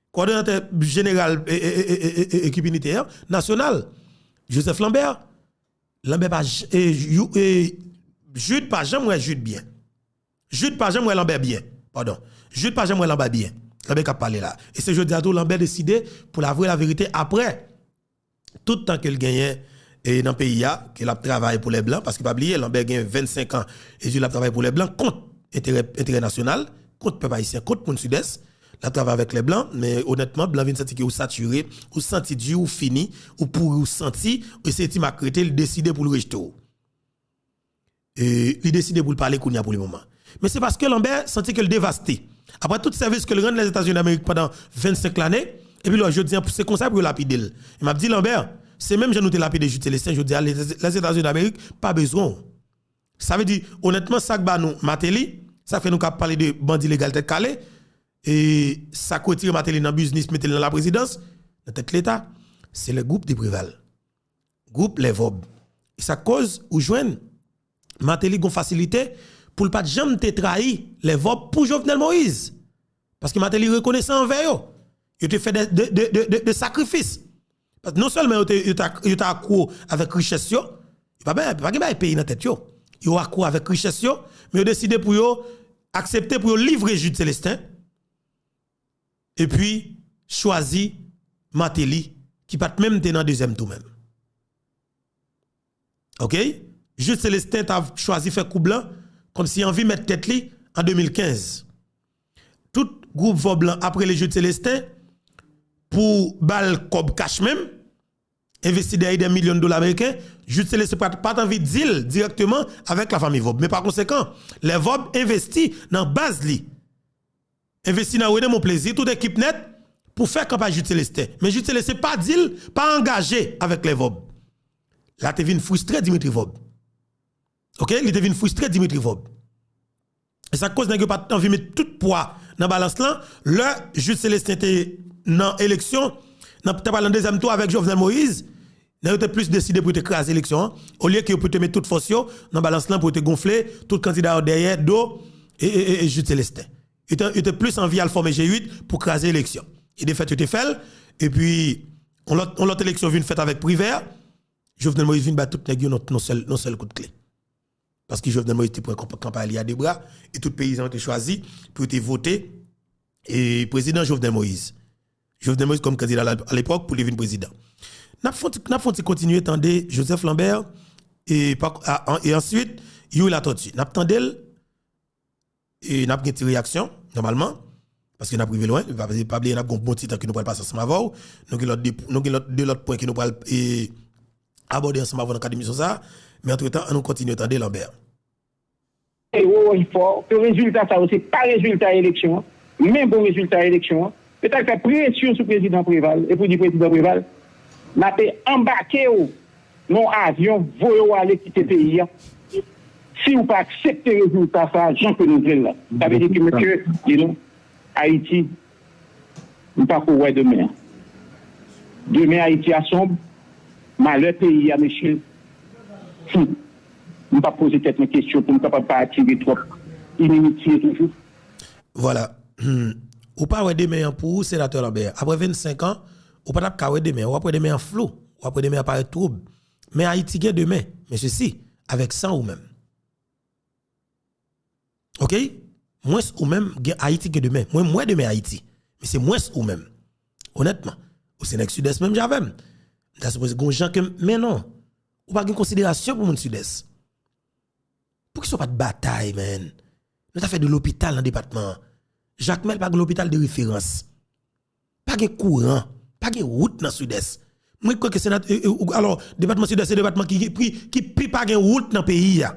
kowòdonatè jeneral e, e, e, e, e, e, ekip Inite a, nasyonal, Joseph Lambert. Lambert pa j-, e, you, e, Jude pa janm wè Jude byen. Jude pa janm wè Lambert byen. Padon. Jude pa janm wè Lambert byen. Lambert k ap pale la. E se jodi a tou Lambert deside pou l avwe laverite apre tout tan ke l genyen, e nan peyi a, ke l ap travay pou lè blan, paske pa bliye, Lambert gen vennsenk an, e di l ap travay pou lè blan kont enterè, enterè nasyonal, kont pèp ayisyen, kont moun Sidès. L ap travay avèk lè blan, men onètman, blan vin santi ke ou satire, ou santi di, ou fini, ou pouri, ou santi, e se Ti Mak rete, li deside pou l rejte w. E li deside pou l pale kounye a pou le moman. Men se paske Lambert santi ke l devaste. Apre tout sèvis ke l rann Lèzetazini Damerik pandan vennsenk lane, epi lè jodi a, se konsa pou yo lapide l. E m ap di Lambert, se menm jan nou te lapide Jude Célestin, jodi a, Lèzetazini Damerik pa bezwen w. Sa vle di, onètman, sa k ba nou Martelly, sa k fè nou ka pale de bandi legal tèt kale, e sa k retire Martelly nan biznis, mete l nan laprezidans, nan tèt Leta, se le groupe de Préval. Gwoup Lè Vòb. E sa k koz ou jwenn Martelly gon fasilite pou l pa t janm te trayi Lè Vòb pou Jovenel Moïse. Paske Martelly rekonesan anvè yo. Yo te fè de, de, de, de, de, de sakrifis. Paske non sèlman yo te, yo te, ak- yo te akwo avèk richès yo, yo pa, pa gen bagay peyi nan tèt yo. Yo akwo avèk richès yo, men yo deside pou yo aksepte pou yo livre Jude Célestin, epi chwazi Martelly, ki pa t menm te nan dezyèm tou menm. Oke? Jude Célestin t ap chwazi fè koub lan, kòmsi anvi mèt tèt li an de mil kenz. Tout gwoup Vòb lan ap rele Jude Célestin pou ba l kòb kach menm, envesti dèyè dè milyon dola ameriken, Jude Célestin pa t, pa t anvi deal dirèkteman avèk lafanmi Vòb. Men pa konsekan, Lè Vòb envesti nan baz li. Envesti nan Rene Monplaisir, tout ekip nèt, pou fè kanpay Jude Célestin. Men Jude Célestin pa deal, pa angaje avèk Lè Vòb. La te vin fristre Dimitri Vòb. Oke? Li te vin fristre Dimitri Vòb. E sa k koz nèg yo pa t anvi met tout pwa nan balans lan. Lè Jude Célestin te nan eleksyon, nan, te pral nan dezyèm tou avèk Jovenel Moïse, nèg yo te plis deside pou yo te kraze eleksyon an, olye ke yo pou te met tout fòs yo nan balans lan pou yo te gonfle tout kandida yo dèyè do e, e, e, e Jude Célestin. Yo te, yo te plis anvi al fòme G uit pou kraze eleksyon. E defèt yo te fè l, epi yon lòt, yon lòt eleksyon vin fèt avèk Privert, Jovenel Moïse vin bay tout nèg yo nan, nan sèl, nan sèl kout kle. Paske Jovenel Moïse te pran kanp- kanpay li a de bra, e tout peyizan yo te chwazi pou yo te vote e prezidan Jovenel Moïse. Jovenel Moïse kòm kandida la- alepòk pou li vin prezidan. N ap fè yon ti, n ap fè yon ti kontinye tande Joseph Lambert e, pa- a- an- e answit Youri Latortue. N ap tande l e n ap gen ti reyaksyon, nòmalman, paske n ap rive lwen. Pa, pa bliye, n ap gen yon bon ti tan ke nou pral pase ansanm avè w. Nou gen lòt de, nou gen lòt, de lòt pwen ke nou pral e, abòde ansanm avè w nan kad emisyon sa a. Men antretan, an nou kontinye tande Lambert. E wo, wo, fò, ke rezilta sa yo, se pa rezilta eleksyon an, men bon rezilta eleksyon an. Yo t al fè presyon sou prezidan Preval, e pou di prezidan Preval, n ape anbake w nan yon avyon, voye w ale kite peyi a, si w pa aksepte rezilta sa a, jan ke nou vle l la. Sa vle di ke, mesye, you know, Ayiti, m pa ko wè demen an. Demen Ayiti a sonb, malè peyi a, mesye, hmm, m p ap poze tèt mwen kesyon pou m kapab pa atire twòp inimitye toujou. Vwala. Ou pa wè demen an pou ou, Senatè Lambert. Apre vennsenk an, ou pa t ap ka wè demen an. W ap wè demen an flou. W ap wè demen an parèt twoub. Men Ayiti gen demen, mesye, si, avèk san ou menm. Oke? Mwens ou menm, gen, Ayiti gen demen. Mwen, m wè demen Ayiti. Men se mwens ou menm. Onètman. Ou se nèg Sidès menm jan avè m. M ta sipoze gen yon jan ke m, men non. Ou pa gen konsiderasyon pou moun Sidès. Poukisa w pa t batay, man? Nou ta fè de lopital nan depatman an. Jakmèl pa gen lopital de referans. Pa gen kouran. Pa gen wout nan Sidès. Mwen kwè ke senat, e, e, ou- alò, depatman Sidès se depatman ki, ki, ki pi pa gen wout nan peyi a.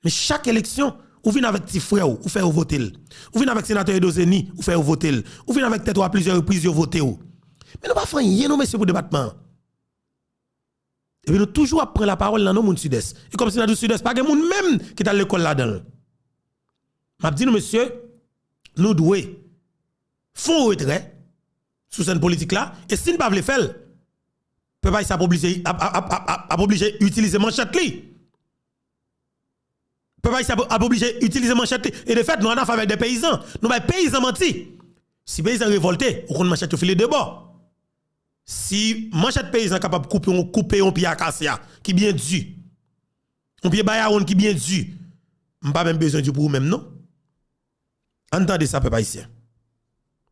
Men chak eleksyon, ou vin avèk ti frè w, ou fè yo vote l. Ou vin avèk senatè Edo Zeni, ou fè yo vote l. Ou vin avèk tèt ou a plizyè repriz, yo vote w. Men nou pa fè anyen non, mesye, pou depatman an. Epi nou toujou ap pran lapawòl nan non moun Sidès. E kòmsi n a di Sidès pa gen moun menm ki t al lekòl ladan l. M ap di nou, mesye, nou dwe fè yon retrè sou sèn politik la. E si n pa vle fè l, pèp ayisyen ap oblije, ap, ap, ap, ap, ap oblije itilize manchèt li. Pèp ayisyen ap, ap oblije itilize manchèt li. E defèt, nou anafè avèk de peyizan. Nou bay peyizan manti. Si peyizan revòlte, ou konn manchèt yo file de bò. Si manchèt peyizan kapab koupe yon, koupe yon pye akasya ki byen di, yon pye bayawonn ki byen di, m pa menm bezwen di pou ou menm non. Ann tande sa, pèp ayisyen.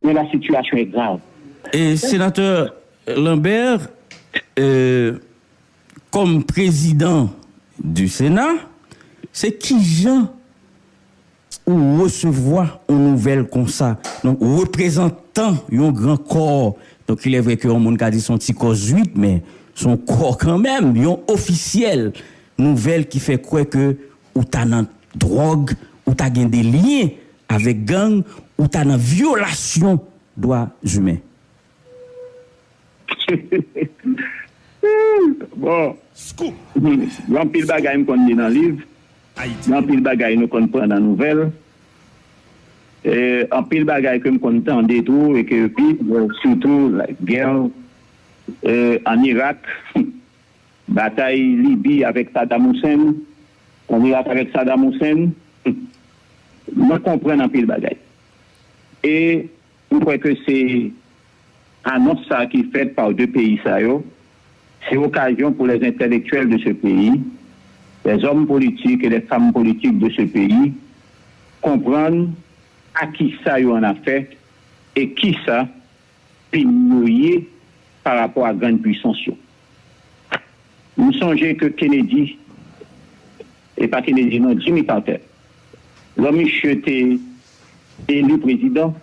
Men la situation est grave. E, Senatè Lambert, e, Kòm prezidan di Sena, se kijan ou resevwa yon nouvèl konsa? Donk, reprezantan yon gran kò, donk, il est vrai ke yon moun ka di se yon ti kò zwit, men se yon kò kanmenm, yon ofisyèl nouvèl ki fè kwè ke ou ta nan dwòg, ou ta gen de lyen avèk gang, ou ta nan vyolasyon dwa imen. Bon, gen anpil bagay m konn li nan liv, gen anpil bagay nou konn pran nan nouvèl, e anpil bagay ke m konn tande tou e ke viv, sitou gè ann Irak, batay Libi avèk Saddam Hussein, ann Irak avèk Saddam Hussein, mwen konprann anpil bagay. E m kwè ke se anons sa ki fèt pa de peyi sa yo, se okazyon pou les intellectuels de ce pays, les hommes politiques et les femmes politiques de ce pays, konprann a kisa yo an afè e kisa peyi yo ye pa rapò a grann pwisans yo. M sonje ke Kennedy, e pa Kennedy non, Jimmy Carter, lò misye te eli prezidan,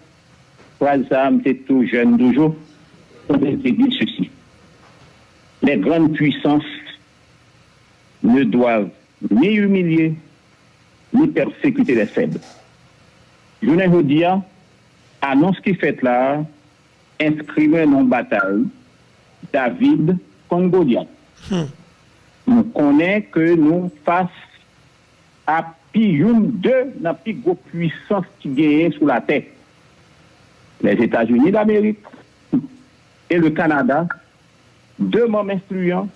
fraz sa a, m te tou jèn toujou, mwen te di sesi: Les grandes puissances ne doivent ni humilier ni persécuter les faibles. Jounen jodi a, anons ki fèt la a enskri mwen nan yon batay David kont Golyat. M konnen ke nou fas a pi youn de nan pi gwo pwisans ki genyen sou latè, Lèzetazini Damerik e le Kanada, de manm enfliyan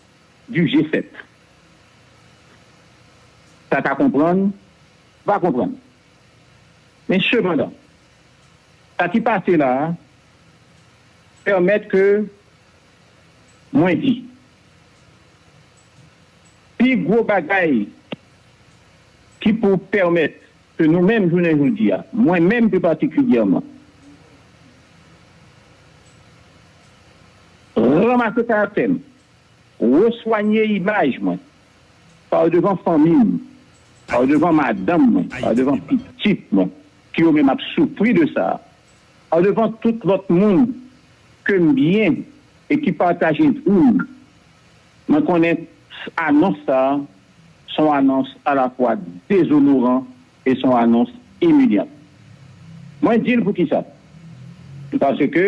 du G sèt. Sa ka konprann, pa konprann. Men sepandan, sa ki pase la a pèmèt ke mwen di, pi gwo bagay ki pou pèmèt ke nou menm jounen jodi a, mwen menm pi patikilyèman, ranmase karaktè m, reswanye imaj mwen, pa devan fanmi m, pa devan madanm mwen, pa devan pitit mwen, ki yo menm ap soufri de sa, pa devan tout lòt moun ke m byen e ki pataje vi m. Mwen konnen anons sa a se yon anons alafwa dezonoran e se yon anons imilyan. Mwen di l poukisa. Paske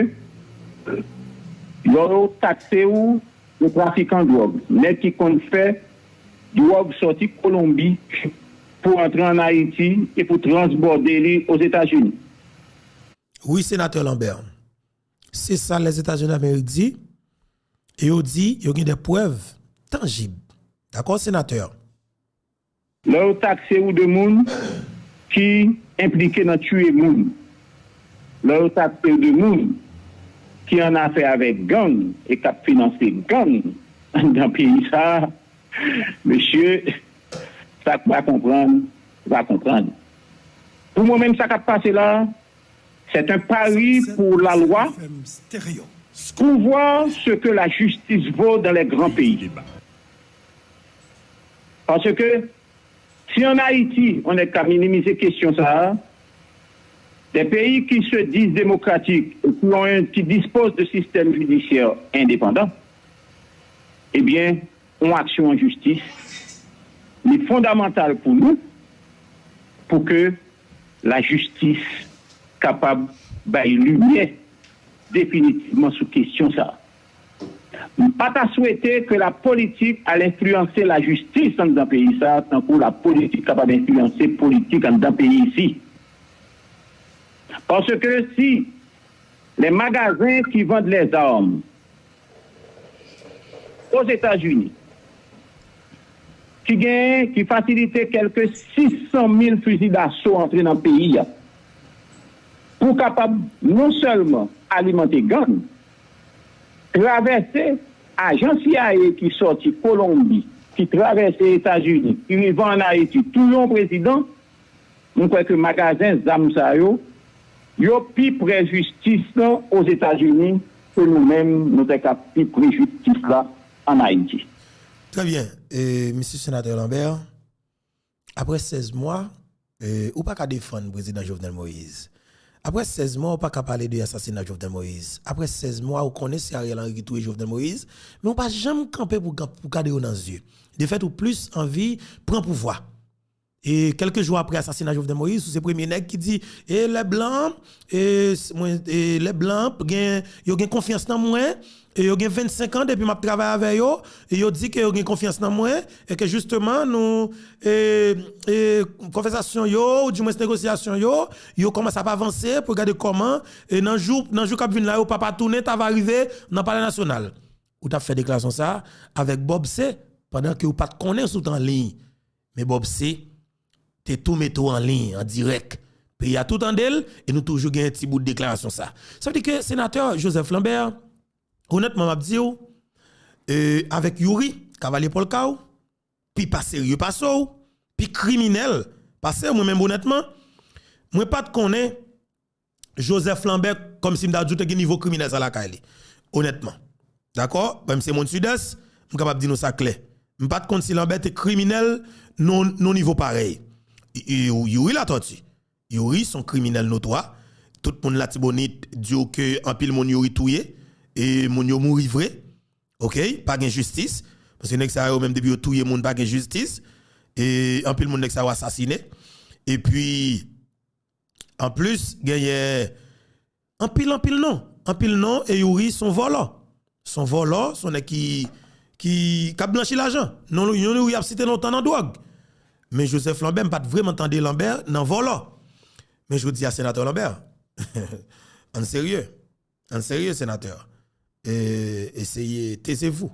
lè yo takse w de trafikan dwòg, nèg ki konn fè dwòg sòti Kolonbi pou antre ann Ayiti e pou transbòde li Ozetazini. Wi, Senatè Lambert. Se sa Lèzetazini Damerik di. E yo di yo gen de prèv tanjib. Dakò, Senatè? Lè yo takse w de moun ki enplike nan tiye moun, lè yo takse w de moun ki an afè avèk gang e k ap finanse gang anndan peyi sa a, mesye, sa k pa konprann, pa konprann. Pou mwen menm, sa k ap pase la a, c'est un pari pour la loi, pour voir ce que la justice vaut dans les grands pays. Paske si ann Ayiti, on nèg ka minimize kesyon sa a, des pays qui se disent démocratiques et qui ont un, qui disposent de systèmes judiciaires indépendants, ebyen, yon aksyon an jistis, li fondamantal pou nou, pou ke lajistis kapab bay limyè definitivman sou kesyon sa a. M pa ta swete ke lapolitik al enfliyanse lajistis anndan peyi sa a, tankou lapolitik kapab enfliyanse politik anndan peyi isi. Paske si les magasins qui vendent les armes Ozetazini, ki genyen, ki fasilite kèlke sis san mil fizi daso antre nan peyi a, pou kapab non sèlman alimante gang, travèse ajan C I A ki sòti Kolonbi, ki travèse Etazini, ki rive ann Ayiti, touye yon prezidan, m kwè ke magazen zam sa yo, yo pi pre jistis lan Ozetazini ke nou menm nou te ka pi pre jistis la ann Ayiti. Trè byen. E, Mesye Senatè Lambert, apre sèz mwa, e, ou pa ka defann Prezidan Jovenel Moïse. Apre sèz mwa, ou pa ka pale de asasina Jovenel Moïse. Apre sèz mwa, ou konnen se Ariel Henry ki touye Jovenel Moïse, men ou pa janm kanpe pou, pou gade yo nan zye. Defèt, ou plis anvi pran pouvwa. E kèlke jou apre asasina Jovenel Moïse, ou se premye nèg ki di, e lè blan, e, s- mwen, e lè blan gen, yo gen konfyans nan mwen, e yo gen vennsenk an depi m ap travay avè yo, e yo di ke yo gen konfyans nan mwen, e ke jisteman nou, e, e konvèsasyon yo, ou dimwens negosyasyon yo, yo kòmanse ap avanse pou gade kòman, e nan jou, nan jou k ap vin la yo, papa tounen ta va rive nan Palè Nasyonal. Ou t ap fè deklarasyon sa a avèk Bob C, pandan ke ou pa t konnen si w t an liy. Men Bob C te tou mete w an liy, an dirèk. Peyi a tou tande l, e nou toujou gen ti bout deklarasyon sa. Sa vle di ke senatè Joseph Lambert, onètman, m ap di w, e, avèk Youri, kavalye Pòlka w, pi pa serye pase w, pi kriminèl pase w, mwen menm, onètman, mwen pa t konnen Joseph Lambert, kòmsi m ta di w te gen nivo kriminèl sa lakay li. Onètman. Dakò? Bon, m se moun Sidès, m kapab di nou sa klè. M pa t konn si Lambert te kriminèl nan, nan nivo parèy. Y- y- Youri Latortue. Youri se yon kriminèl notwa. Tout moun Latibonit di w ke anpil moun Youri touye. E moun yo mouri vre. Oke? Pa gen jistis. Paske nèg sa yo menm depi yo touye moun pa gen jistis. E anpil moun nèg sa yo asasine. Epi, anplis, genyen anpil, anpil non. Anpil non, e Youri se yon vòlò. Se yon vòlò, se yon nèg ki, ki, k ap blanchi lajan. Non, yon Youri ap site lontan nan dwòg. Men Joseph Lambert, m pa t vrèman tande Lambert nan vòlò. Men jodi a, senatè Lambert, ann serye. Ann serye, senatè. E, eseye taisez-vous.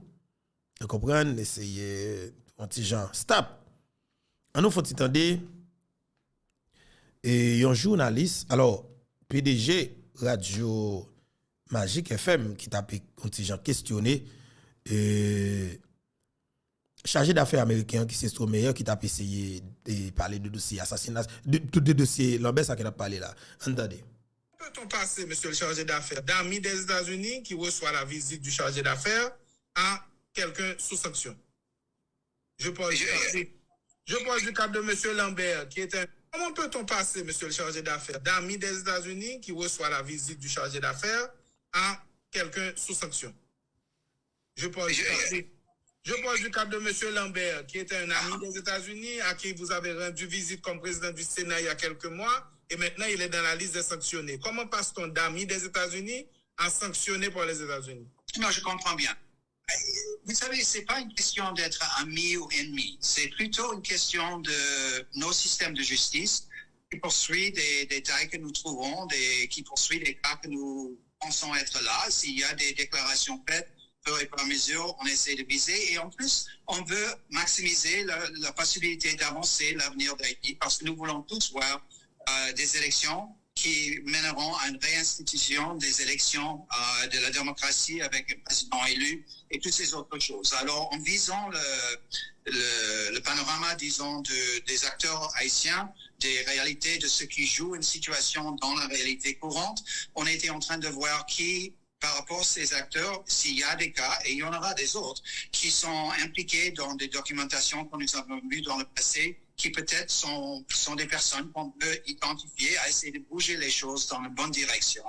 Ou konprann? Eseye yon ti jan stop. Ann nou fè yon ti tande, e, yon jounalis, alò, P D G Radyo Magic F M ki t ap yon ti jan kestyone, e, chaje dafè ameriken an ki se Stromayer ki t ap eseye, e, pale de dosye asasina, de, de, de dosye Lambert sa ke n ap pale la. Ann tande. Peut-on passer, monsieur le chargé d'affaires, d'amis des États-Unis qui reçoit la visite du chargé d'affaires à quelqu'un sous sanction? Je parle du cas, je parle du cas de monsieur Lambert, qui est un... Comment peut-on passer, monsieur le chargé d'affaires, d'amis des États-Unis qui reçoit la visite du chargé d'affaires à quelqu'un sous sanction? Je parle du cas, je parle du cas de monsieur Lambert, qui était un ami des États-Unis, à qui vous avez rendu visite comme président du Sénat il y a quelques mois, et maintenant il est dans la liste des sanctionnés. Comment passe-t-on d'amis des États-Unis à sanctionné par les États-Unis? Non, je comprends bien. Vous savez, ce n'est pas une question d'être ami ou ennemi. C'est plutôt une question de nos systèmes de justice qui poursuit des, des détails que nous trouvons, des, qui poursuit des cas que nous pensons être là. S'il y a des déclarations faites, fur et à mesure, on essaie de viser. Et en plus, on veut maximiser la, la possibilité d'avancer l'avenir d'Haïti parce que nous voulons tous voir euh, des élections qui mèneront à une réinstitution des élections euh, de la démocratie avec un président élu et toutes ces autres choses. Alors, en visant le, le, le panorama, disons, de, des acteurs haïtiens, des réalités de ceux qui jouent une situation dans la réalité courante, on était en train de voir qui par rapport à ces acteurs, s'il y a des cas, et il y en aura des autres, qui sont impliqués dans des documentations que nous avons vues dans le passé, qui peut-être sont, sont des personnes qu'on peut identifier à essayer de bouger les choses dans la bonne direction.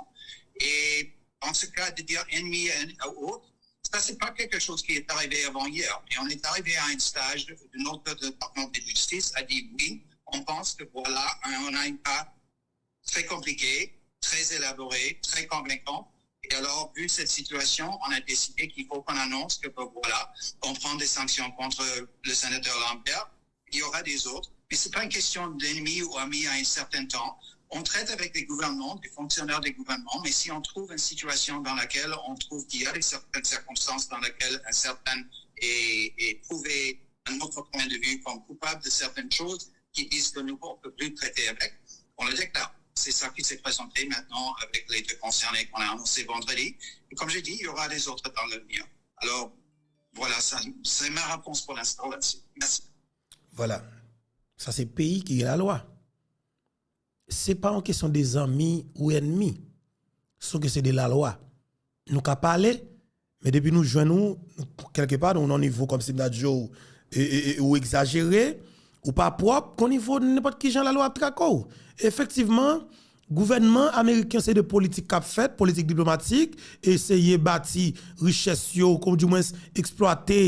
Et en ce cas, de dire ennemi ou autre, ça, c'est pas quelque chose qui est arrivé avant hier. Et on est arrivé à un stage de notre département de justice à dire oui, on pense que voilà, on a un cas très compliqué, très élaboré, très convaincant. Et alors, vu cette situation, on a décidé qu'il faut qu'on annonce que, ben, voilà, on prend des sanctions contre le sénateur Lambert. Il y aura des autres. Mais ce n'est pas une question d'ennemi ou ami à un certain temps. On traite avec des gouvernements, des fonctionnaires des gouvernements, mais si on trouve une situation dans laquelle on trouve qu'il y a des certaines circonstances dans lesquelles un certain est, est trouvé, à notre point de vue, comme coupable de certaines choses, qui disent que nous, on ne peut plus traiter avec, on le déclare. C'est ça qui s'est présenté maintenant avec les deux concernés qu'on a annoncés vendredi. Et comme je dis, il y aura des autres dans l'avenir. Alors, voilà, c'est ma réponse pour l'instant là-dessus. Merci. Voilà. Sa se peyi ki gen lalwa. Se pa yon kesyon de zanmi ou ènmi. Se yon kesyon de lalwa. Nou ka pale, men depi nou jwenn ou, nou kèlkepa, nan yon nivo kòmsi m ta di w, e, e, e, ou egzajere, ou pa pwòp, gon nivo nenpòt ki jan lalwa ap trake w. Efektivman, gouvènman ameriken se de politik k ap fèt, politik diplomatik, eseye bati richès yo, kòm di mwens eksplwate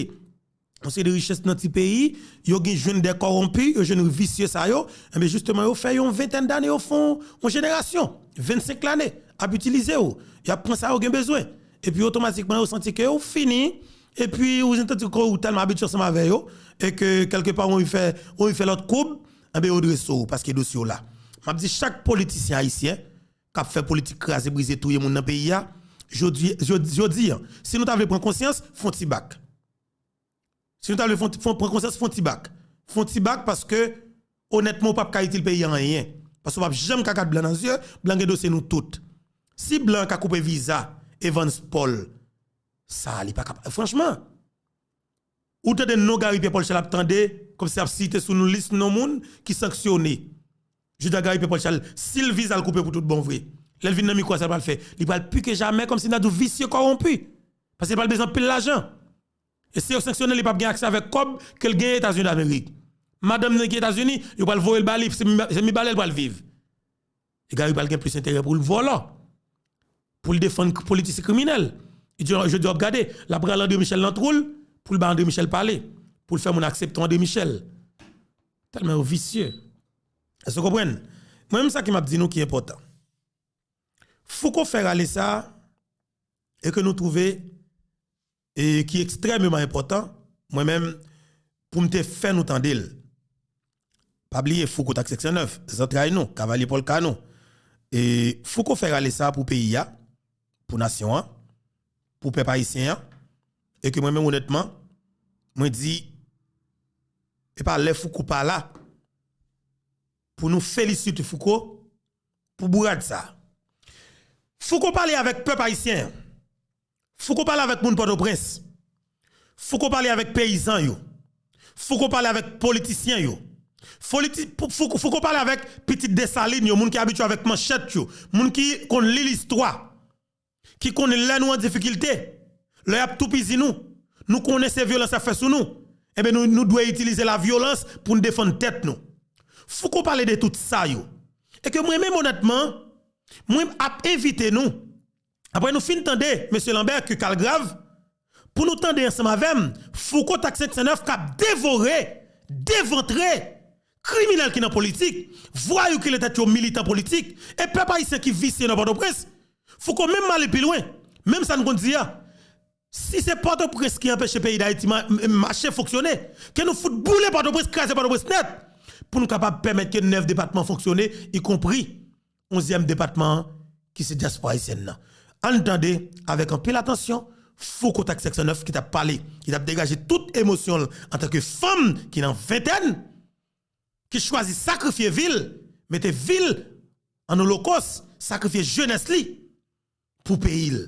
yon seri de richès nan ti peyi, yo gen jwenn de kòwonpi, yo jwenn visye sa yo, enben jisteman yo fè yon ventèn dane, yo fè yon, yon jenerasyon, vennsenk lane, ap itilize w, y ap pran sa yo gen bezwen. Epi otomatikman yo santi ke ou fini, epi ou santi ke ou tèlman abitye ansanm avè yo, e ke kèlkepa ou anvi fè, ou anvi fè lòt koub, enben yo drese w paske dosye w la. M ap di chak politisyen ayisyen k ap fè politik kraze brize touye moun nan peyi a, jodi, jodi, jodi a, si nou ta vle pran konsyans, fè yon ti bak. Si nou ta vle fè yon ti, fè yon, pran konsyans, fè yon ti bak. Fè yon ti bak paske, onètman, ou p ap ka itil peyi a anyen. Paske ou p ap janm ka gad blan nan zye, blan gen dosye nou tout. Si blan ka koupe viza Evans Paul, sa, li pa ka, franchman, ou tande non Gary Pierre Paul Charles ap tande, kòmsi ap site sou nou lis non moun ki sanksyone. Jodi a Gary Pierre Paul Charles, si l viza l koupe pou tout bon vre, lè l vin nan mikwo a, sa l pral fè? Li pral pike jamè, kòmsi n ta di w visye kòwonpi. Paske l pral bezwen anpil lajan. E si yo sanksyone l, li p ap gen aksè avèk kòb ke l genyen Etazini Damerik. Madanm li ki Etazini, yo pral voye l ba li, se mi, se mi ba l pral viv. E Gary pral gen plis enterè pou l vòlò, pou l defann k-, politisyen kriminèl. E jodi a w ap gade, l ap rale André Michel nan twou l, pou l ba André Michel pale, pou l fè moun aksepte André Michel. Tèlman yo visye. Èske w konprann? Mwen menm sa ke m ap di nou ki enpòtan. Fouco fè rale sa, e ke nou twouve, e ki ekstrèmeman enpòtan, mwen menm, pou m te fè nou tande l. Pa bliye Fouco Tak senk san nèf, zantray nou, kavalye pòlka nou. E Fouco fè rale sa pou peyi a, pou nasyon an, pou pèp ayisyen an, e ke mwen menm onètman, mwen di, e pa lè Fouco pa la, pou nou felisite Fouco, pou bourad sa. Fouco pale avèk pèp ayisyen an. Fouco pale avèk moun Pòtoprens. Fouco pale avèk peyizan yo. Fouco pale avèk politisyen yo. Foliti-, Fou-, Fouco, Fouco pale avèk pitit Desalin yo, moun ki abitye avèk manchèt yo, moun ki konn li listwa, ki konnen lè nou an difikilte, lè y ap toupizi nou, nou konnen se vyolans y ap fè sou nou, enben nou, nou dwe itilize lavyolans pou n defann tèt nou. Fouco pale de tout sa yo. E ke mwen menm onètman, mwen ap envite nou, apre nou fin tande mesye Lambert ke ka l grav, pou nou tande ansanm avè m Fouco Tak senk san nèf k ap devore, devantre kriminèl ki nan politik, vwayou ki rele tèt yo militan politik, e pèp ayisyen ki visye nan Pòtoprens. Fouco menm ale pi lwen. Menm sa n konn di a. Si se Pòtoprens ki anpeche peyi Dayiti ma-, m-, mache, fonksyone, ke nou fout boule Pòtoprens, kraze Pòtoprens nèt, pou nou kapab pèmèt ke nèf depatman fonksyone, ikonpri onzyèm depatman an, ki se dyaspora ayisyèn nan. Ann tande avèk anpil atansyon Fouco Tak senk san nèf ki t ap pale, ki t ap degaje tout emosyon l antanke fanm ki nan ventèn, ki chwazi sakrifye vi l, mete vi l an olokòs, sakrifye jenès li pou peyi l,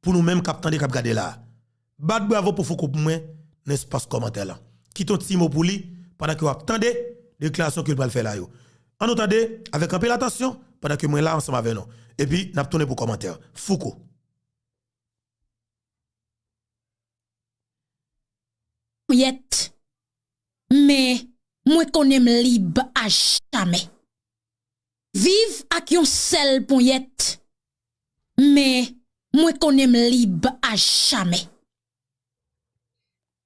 pou nou menm k ap tande, k ap gade la. Bat bravo pou Fouco pou mwen nan espas kòmantè la. Kite yon ti mo pou li pandan ke w ap tande deklarasyon ke l pral fè la yo. Ann nou tande avèk anpil atansyon pandan ke mwen la ansanm avè nou. Epi n ap tounen pou kòmantè. Fouco. Yèt. Men mwen konnen m lib a jamè. Viv ak yon sèl ponyèt, men mwen konnen m lib a jamè.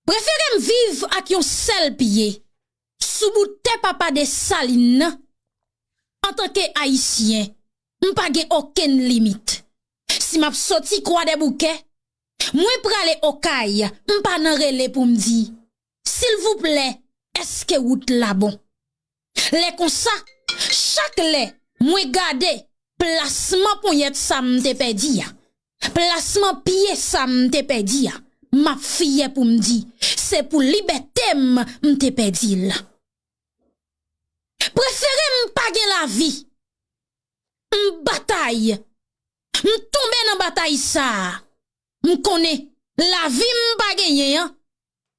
Prefere m viv ak yon sèl pye sou bout tè papa Desalin nan. Antanke Ayisyen, m pa gen okenn limit. Si m ap soti Kwadèboukè, mwen prale Okay, m pa nan rele pou m di, silvouplè, èske wout la bon? Lè konsa, chak lè mwen gade plasman ponyèt sa m te pèdi a, plasman pye sa m te pèdi a, m ap fyè pou m di, se pou libète m m te pèdi l. Prefere m pa gen lavi. M batay. M tonbe nan batay sa a. M konnen lavi m pa genyen an,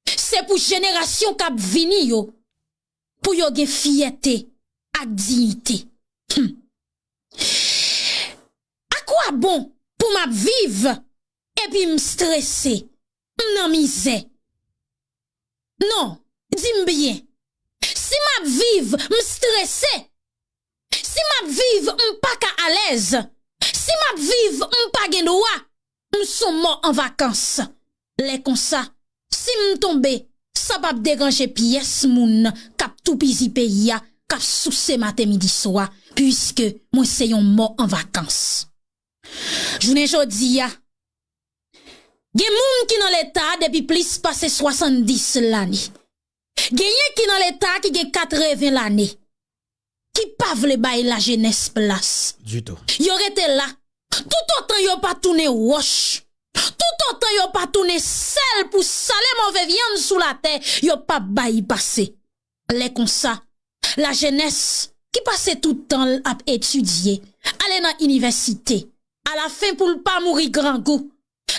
se pou jenerasyon k ap vini yo, pou yo gen fyète ak diyite. Hum. Akwabon pou m ap viv epi m strese, m nan mizè, Non, di m byen. Si m ap viv, m strese. Si m ap viv, m pa ka alèz. Si m ap viv, m pa gen dwa. M s on mò an vakans. Lè konsa, si m tonbe, sa p ap deranje pyès moun k ap toupizi peyi a, k ap souse maten, midi, swa, piske mwen se yon mò an vakans. Jounen jodi a, gen moun ki nan Leta depi plis pase swasanndis lane. Genyen ki nan Leta ki gen katreven lane, ki pa vle bay lajenès plas. Ditou. Yo rete la, toutotan yo pa tounen wòch, toutotan yo pa tounen sèl pou sale move vyann sou latè, yo p ap bay pase. Lè konsa, lajenès ki pase tout tan l ap etidye, ale nan inivèsite, alafen pou l pa mouri grangou,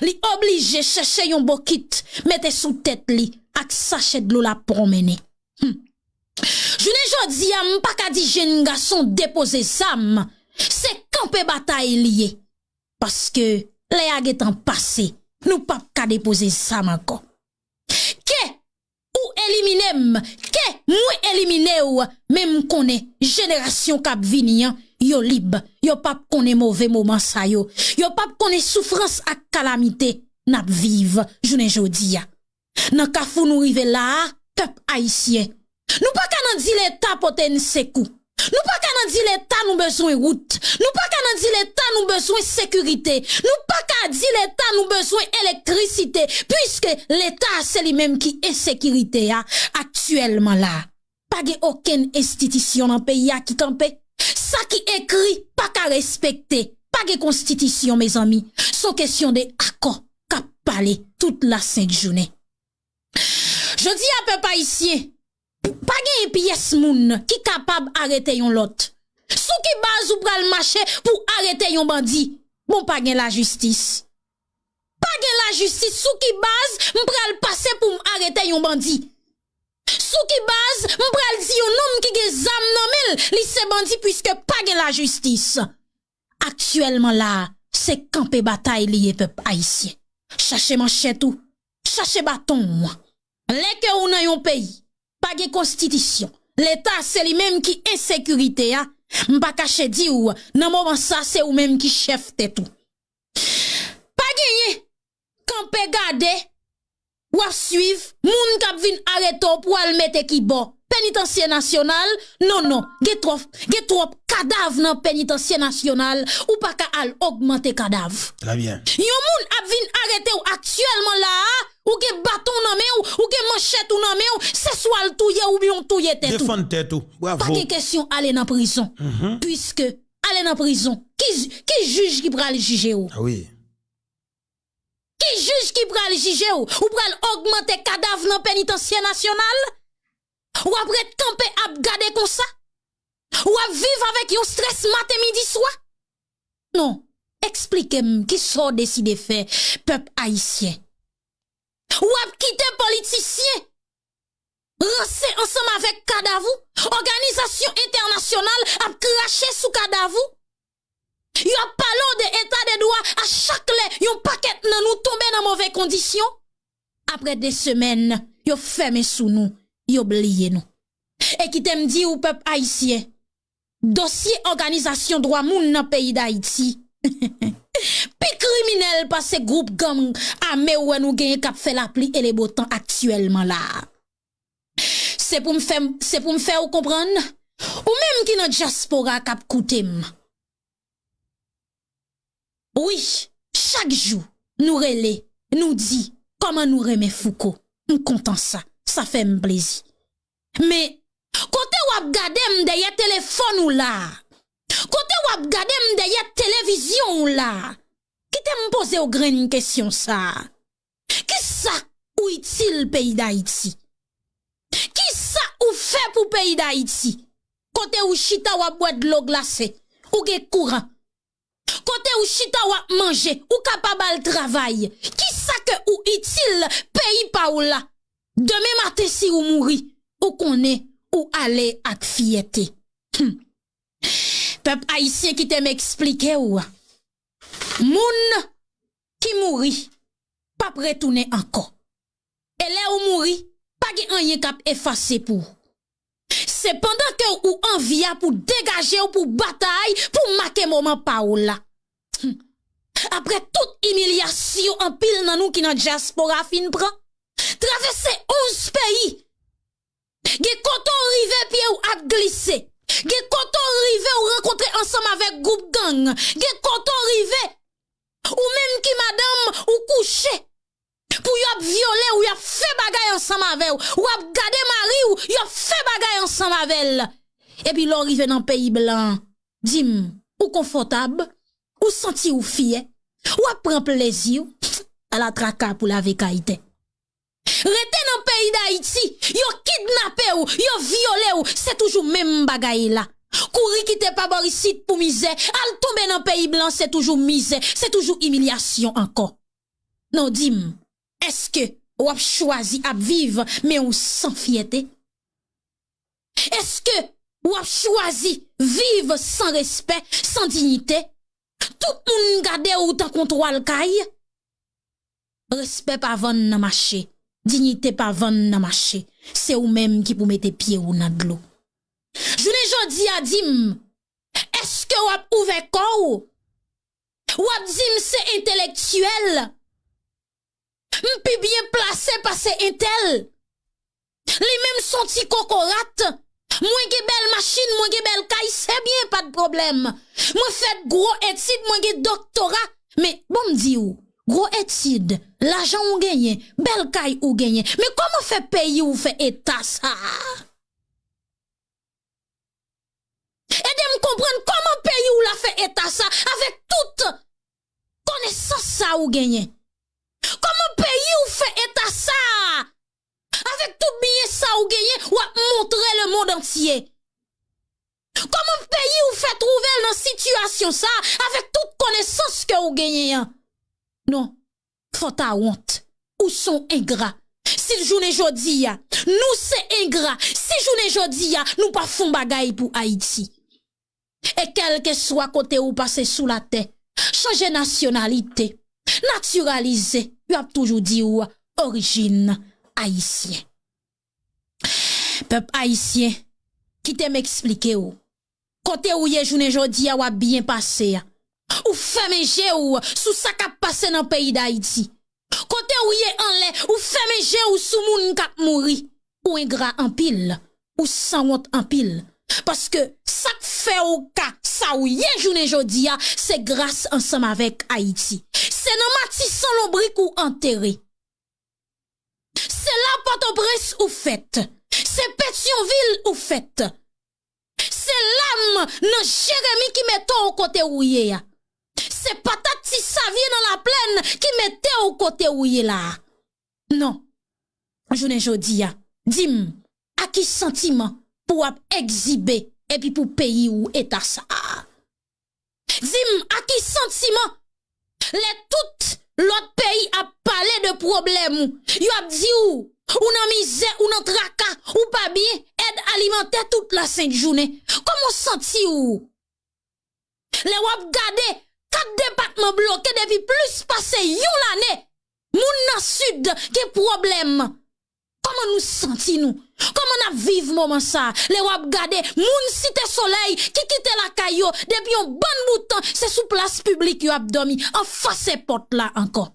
li oblije chèche yon bokit, mete sou tèt li ak sachè dlo l ap pwonmennen. Hmm. Jounen jodi a, m pa ka di jèn gason depoze zam, se kanpe batay li ye. Paske lè a gentan pase, nou p ap ka depoze zam ankò. Ke ou elimine m, ke mwen elimine w, men m konnen jenerasyon k ap vini an, yo lib, yo p ap konnen move moman sa yo, yo p ap konnen soufrans ak kalamite n ap viv jounen jodi a. Nan kafou nou rive la a, pèp ayisyen, nou pa ka nan di Leta pote n sekou. Nou pa ka nan di Leta nou bezwen wout. Nou pa ka nan di Leta nou bezwen sekirite. Nou pa ka di Leta nou bezwen elektrisite, piske Leta a se li menm ki ensekirite a aktyèlman la a. Pa gen okenn enstitisyon nan peyi a ki kanpe. Sa ki ekri pa ka respekte. Pa gen konstitisyon, mezanmi. Se yon kesyon de akò k ap pale tout lasent jounen. Jodi a, pèp ayisyen, pa gen pyès moun ki kapab arete yon lòt. Sou ki baz ou pral mache pou arete yon bandi? Bon, pa gen lajistis. Pa gen lajistis, sou ki baz m pral pase pou m arete yon bandi? Sou ki baz m pral di yon nonm ki gen zam nan men l, li se bandi, piske pa gen lajistis? Aktyèlman la a, se kanpe batay li ye, pèp ayisyen. Chache manchèt ou, chache baton w. Lè ke ou nan yon peyi, pa gen konstitisyon, Leta se li menm ki ensekirite a, m pa kache di w, nan moman sa, se ou menm ki chèf tèt ou. Pa genyen kanpe gade, w ap swiv moun k ap vin arete w pou al mete ki bò? Penitansye nasyonal? Non, non, gen twòp, gen twòp kadav nan penitansye nasyonal, ou pa ka al ogmante kadav. Trè byen. Yon moun ap vin arete w aktyèlman la a, ou gen baton w nan men w, ou gen manchèt ou nan men w, se swa l touye w oubyen w touye tèt ou. Defann tèt ou. Bravo. Pa gen kesyon ale nan prizon. Mhm. Piske ale nan prizon, ki, ki jij ki pral jije w? Ah wi. Ki jij ki pral jije w? Ou pral ogmante kadav nan penitansye nasyonal? W ap ret kanpe ap gade konsa? W ap viv avèk yon strès maten, midi, swa? Non, eksplike m kisa w deside fè, pèp ayisyen. W ap kite politisyen ranse ansanm avèk kadav ou? Òganizasyon entènasyonal ap krache sou kadav ou? Y ap pale w de eta de dwa a chak lè yon pakèt nan nou tonbe nan move kondisyon? Apre de semèn, yo fèmen sou nou, yo bliye nou. E kite m di w, pèp ayisyen, dosye òganizasyon dwa moun nan peyi Dayiti pi kriminèl pase gwoup gang ame w wè nou genyen k ap fè lapli e lebotan aktyèlman la a. Se pou m fè, se pou m fè w konprann, ou menm ki nan dyaspora k ap koute m. Wi, chak jou, nou rele, nou di kòman nou renmen Fouco. M kontan sa, sa fè m plezi. Men, kote w ap gade m dèyè telefòn ou la a? Kote w ap gade m dèyè televizyon ou la a? Kite m poze w grenn kesyon sa a. Kisa ou itil peyi Dayiti? Kisa ou fè pou peyi Dayiti? Kote ou chita w ap bwè dlo glase, ou gen kouran. Kote ou chita w ap manje, ou kapab al travay. Kisa ke ou itil peyi pa w la? Demen maten si ou mouri, ou konnen ou ale ak fyète. Hmm. Pèp ayisyen, kite m eksplike w. Moun ki mouri p ap retounen ankò. E lè ou mouri, pa gen k ap efase pou ou. Se pandan ke ou anvi a pou degaje w, pou batay, pou make moman pa w la. Hmm. Apre tout imilyasyon anpil nan nou ki nan dyaspora fin pran, travèse onz peyi, gen kote w rive pye w ap glise, gen kote w rive w rankontre ansanm avèk gwoup gang, gen kote w rive ou menm ki madanm ou kouche, pou y ap vyole w, y ap fè bagay ansanm avè w, w ap gade mari w, y ap fè bagay ansanm avè l. Epi lè w rive nan peyi blan an, di m, ou konfòtab, ou santi w fyè, w ap pran plezi w, ala traka pou lave kay tè. Rete nan peyi Dayiti, yo kidnape w, yo vyole w, se toujou menm bagay la. Kouri kite pa bò isit pou mizè, al tonbe nan peyi blan, se toujou mizè, se toujou imilyasyon ankò. Non, di m, èske w ap chwazi ap viv, men w san fyète? Èske w ap chwazi viv san respè, san diyite? Tout moun gade w tankou yon twal kay? Respè pa vann nan mache, diyite pa vann nan mache, se ou menm ki pou mete pye w nan dlo. Jounen jodi a, di m, èske w ap ouvè kò w? W ap di m se entelektyèl. M pi byen plase pase entèl. Li menm se yon ti kokorat. Mwen gen bèl machin, mwen gen bèl kay, se byen, pa t pwoblèm. Mwen fè gwo etid, mwen gen doktora. Men, bon m di w, gwo etid, lajan w genyen, bèl kay ou genyen. Men kòman fè peyi w fè eta sa a? Ede m konprann kòman peyi w la fè eta sa avèk tout konesans sa ou genyen. Kòman peyi w fè eta sa avèk tout byen sa ou genyen, w ap montre lemonn antye. Kòman peyi w fè twouve l nan sitiyasyon sa avèk tout konesans ke ou genyen an? Non. Fò ta wont. Ou se yon engra. Si jounen jodi a, nou se engra, si jounen jodi a, nou pa fè yon bagay pou Ayiti. E kèlkeswa kote ou pase sou latè, chanje nasyonalite, natiralize, yo ap toujou di w orijin ayisyen. Pèp ayisyen, kite m eksplike w. Kote ou ye jounen jodi a, w ap byen pase a. Ou fèmen je w sou sa k ap pase nan peyi Dayiti. Kote ou ye anlè, ou fèmen je w sou moun k ap mouri. Ou engra anpil, ou sanwont anpil. Paske sa k fè w ka sa ou ye jounen jodi a, se gras ansanm avèk Ayiti. Se nan Matisan Lonbrik ou antere. Se la Pòtoprens ou fèt. Se Petyonvil ou fèt. Se lam nan Jeremi ki mete w kote ou ye a. Se patat ti savye nan laplèn ki mete w kote ou ye la a. Non. Jounen jodi a, di m, a ki santiman pou w ap egzibe epi pou peyi w eta sa a? Di m, a ki santiman lè tout lòt peyi ap pale de pwoblèm ou, yo ap di w, ou nan mizè, ou nan traka, ou pa byen, èd alimantè tout lasent jounen. Kòman w santi w? Lè w ap gade, kat depatman bloke depi plis pase yon lane, moun nan Sid gen pwoblèm. Kòman nou santi nou? Kòman n ap viv moman sa a? Lè w ap gade, moun Site Solèy ki kite lakay yo depi yon bann bout tan, se sou plas piblik yo ap dòmi, anfas èpòt la ankò.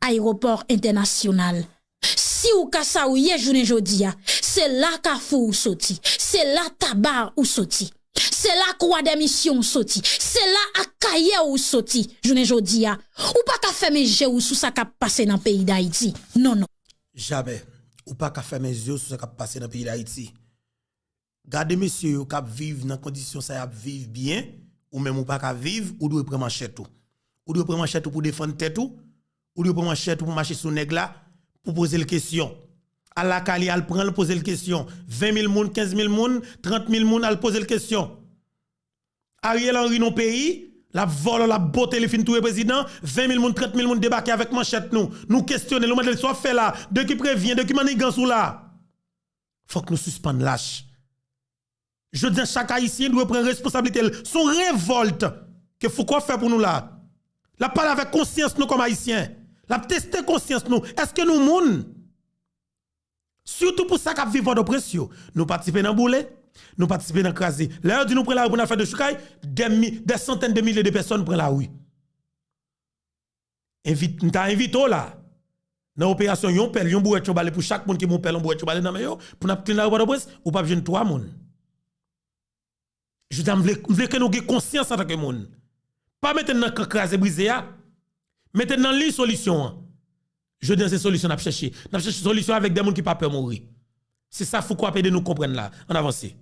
Ayewopò entènasyonal. Si w ka sa w ye jounen jodi a, se la Kafou w soti, se la Taba ou soti, se la Kwa dè Misyon w soti, se la Akayè ou soti. Jounen jodi a, ou pa ka fèmen je w sou sa k ap pase nan peyi Dayiti. Non, non. Jamè, ou pa ka fèmen je w sou sa k ap pase nan peyi Dayiti. Gade mesye yo k ap viv nan kondisyon sa y ap viv byen, ou menm ou pa ka viv, ou dwe pran manchèt ou. Ou dwe pran manchèt ou pou defann tèt ou, ou dwe pran manchèt ou pou mache sou nèg la, pou poze l kesyon. Al lakay li, al pran l, poze l kesyon. Ven mil moun, kenz mil moun, trant mil moun, al poze l kesyon. Ariel Henry nan peyi, l ap vòlò, l ap bote, li fin touye prezidan, ven mil moun, trant mil moun debake avèk manchèt nou. Nou kesyone l, nou mande l sa w ap fè la, de ki prevyen, de ki mannigans ou la? Fòk nou sispann lach. Jodi a, chak Ayisyen dwe pran responsablite l. Se yon revòlt ke Fouco ap fè pou nou la. L ap pale avèk konsyans nou kòm Ayisyen. L ap teste konsyans nou. Èske nou moun? Sitou pou sa k ap viv Pòtoprens yo. Nou patisipe nan boule, nou patisipe nan kraze. Lè yo di nou pran lari pou n al fè dechoukay, dè mi, dè santèn de milye de pèsòn pran lari. Envit, m ta envite w la, nan operasyon yon pèl, yon bourèt, yon bale pou chak moun ki gen yon pèl, yon bourèt, yon bale nan men yo, pou n ap klin lari Pòtoprens, ou p ap jwenn twa moun. Jodi a, m vle, m vle ke nou gen konsyans antanke moun. Pa mete n nan kan kraze brize a. Mete n nan liy solisyon an. Jodi a, se solisyon n ap chèche. N ap chèche solisyon avèk de moun ki pa pè mouri. Se sa Foucault ap ede nou konprann la. Ann avanse.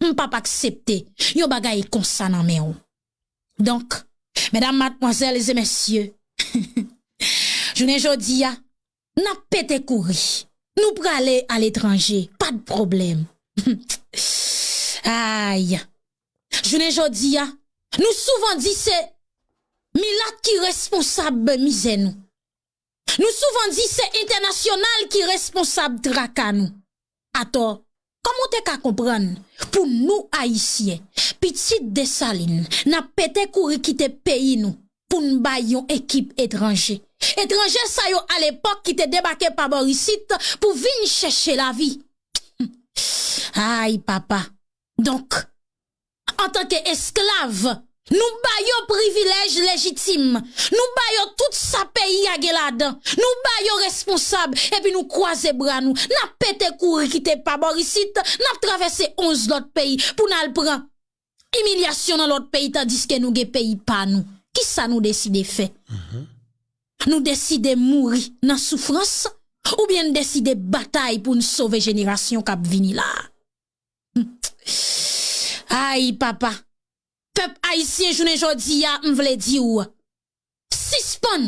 M p ap aksepte yon bagay konsa nan men w. Donk, medam, madmwazèl e mesye, jounen jodi a, n ap pete kouri. Nou prale aletranje, pa t pwoblèm. Ay! Jounen jodi a, nou souvan di se milat ki responsab mizè nou. Nou souvan di se entènasyonal ki responsab traka nou. Atò, kòman w te ka konprann pou nou Ayisyen, pitit Desalin, n ap pete kouri kite peyi nou pou n bay yon ekip etranje? Etranje sa yo alepòk ki te debake pa bò isit pou vin chèche lavi. Ay, papa. Donk, antanke esklav, nou ba yo privilèj lejitim, nou ba yo tout sa peyi a gen ladan, nou ba yo responsab, epi nou kwaze bra nou, n ap pete kouri kite pa bò isit, n ap travèse onz lòt peyi pou n al pran imilyasyon nan lòt peyi, tandiske nou gen peyi pa nou. Kisa nou deside fè? Nou deside mouri nan soufrans, oubyen n deside batay pou n sove jenerasyon k ap vini la? Ay, papa. Pèp ayisyen, jounen jodi a, m vle di w, sispann.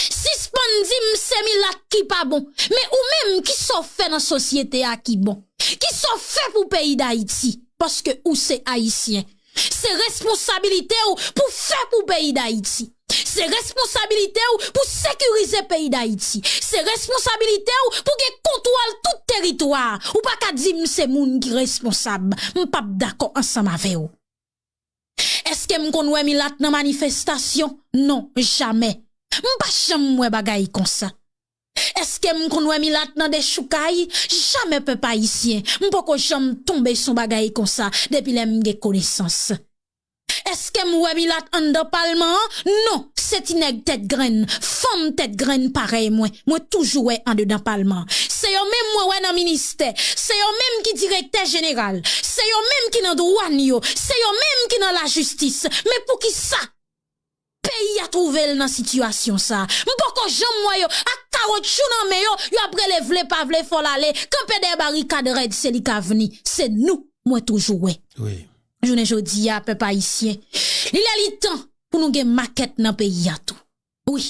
Sispann di m se milat ki pa bon. Men ou menm, kisa w fè nan sosyete a ki bon? Kisa w fè pou peyi Dayiti? Paske ou se ayisyen. Se responsabilite w pou fè pou peyi Dayiti. Se responsabilite w pou sekirize peyi Dayiti. Se responsabilite w pou gen kontwòl tout teritwa. Ou pa ka di m se moun ki responsab. M p ap dakò ansanm avè w. Èske m konn wè milat nan manifestasyon? Non, jamè. M pa janm wè bagay konsa. Èske m konn wè milat nan dechoukay? Jamè, pèp ayisyen. M poko janm tonbe sou bagay konsa depi lè m gen konesans. Èske m wè milat anndan palman an? Non, se ti nèg tèt grenn, fanm tèt grenn parèy mwen, mwen toujou wè andedan palman an. Se yo menm mwen wè nan ministè, se yo menm ki direktè jeneral, se yo menm ki nan dwàn yo, se yo menm ki nan lajistis. Men poukisa peyi a twouve l nan sitiyasyon sa a? M poko janm wè yo ak kawotchou nan men yo, y ap rele vle pa vle fò l ale, kanpe dèyè barikad rèd se li k avni. Se nou mwen toujou wè. Wi. Jounen jodi a, pèp ayisyen, li lè li tan pou nou gen makèt nan peyi a tou. Wi.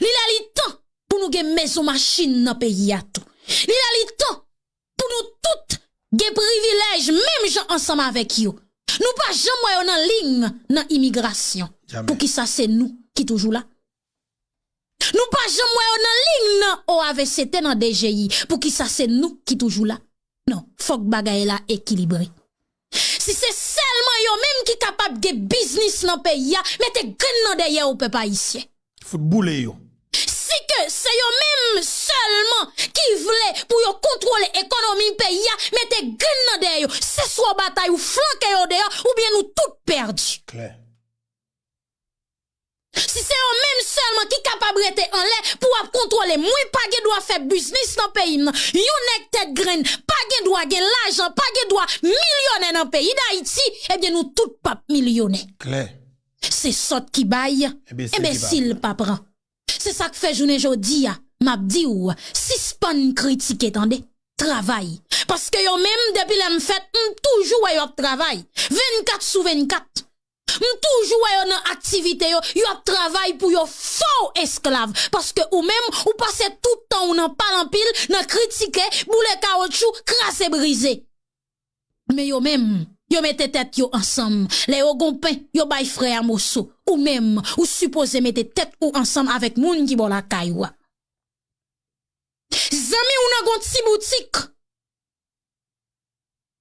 Li lè li tan pou nou gen mezon machin nan peyi a tou. Li lè li tan pou nou tout gen privilèj menm jan ansanm avèk yo. Nou pa janm wè yo nan liy nan imigrasyon. Jamè. Poukisa se nou ki toujou la? Nou pa janm wè yo nan liy nan O A V C T, nan D G I. Poukisa se nou ki toujou la? Non, fòk bagay la ekilibre. Si se sèlman yo menm ki kapab gen biznis nan peyi a, mete grenn nan dèyè w, pèp ayisyen. Fout boule yo. Si ke se yo menm sèlman ki vle pou yo kontwole ekonomi peyi a, mete grenn nan dèyè yo. Se swa w batay ou flanke yo deyò, oubyen nou tout pèdi. Klè. Si se yo menm sèlman ki kapab rete anlè pou ap kontwole, mwen pa gen dwa fè biznis nan peyi m nan. Yon nèg tèt grenn pa gen dwa gen lajan, pa gen dwa milyonè nan peyi Dayiti, ebyen nou tout p ap milyonè. Klè. Se sòt ki bay, enbesil ki enbesil pa pran. Se sa k fè jounen jodi a, m ap di w, sispann kritike, tande. Travay. Paske yo menm, depi lè m fèt, m toujou wè yo ap travay. Vennkat sou vennkat. M toujou wè yo nan aktivite yo, yo ap travay pou yo fè w esklav. Paske ou menm, ou pase tout tan w nan pale anpil, nan kritike, boule kawotchou, kraze brize. Men yo menm, yo mete tèt yo ansanm. Lè yo gon pen, yo bay frè a moso. Ou menm, ou sipoze mete tèt ou ansanm avèk moun ki bò lakay ou a. Zanmi w nan gon ti boutik.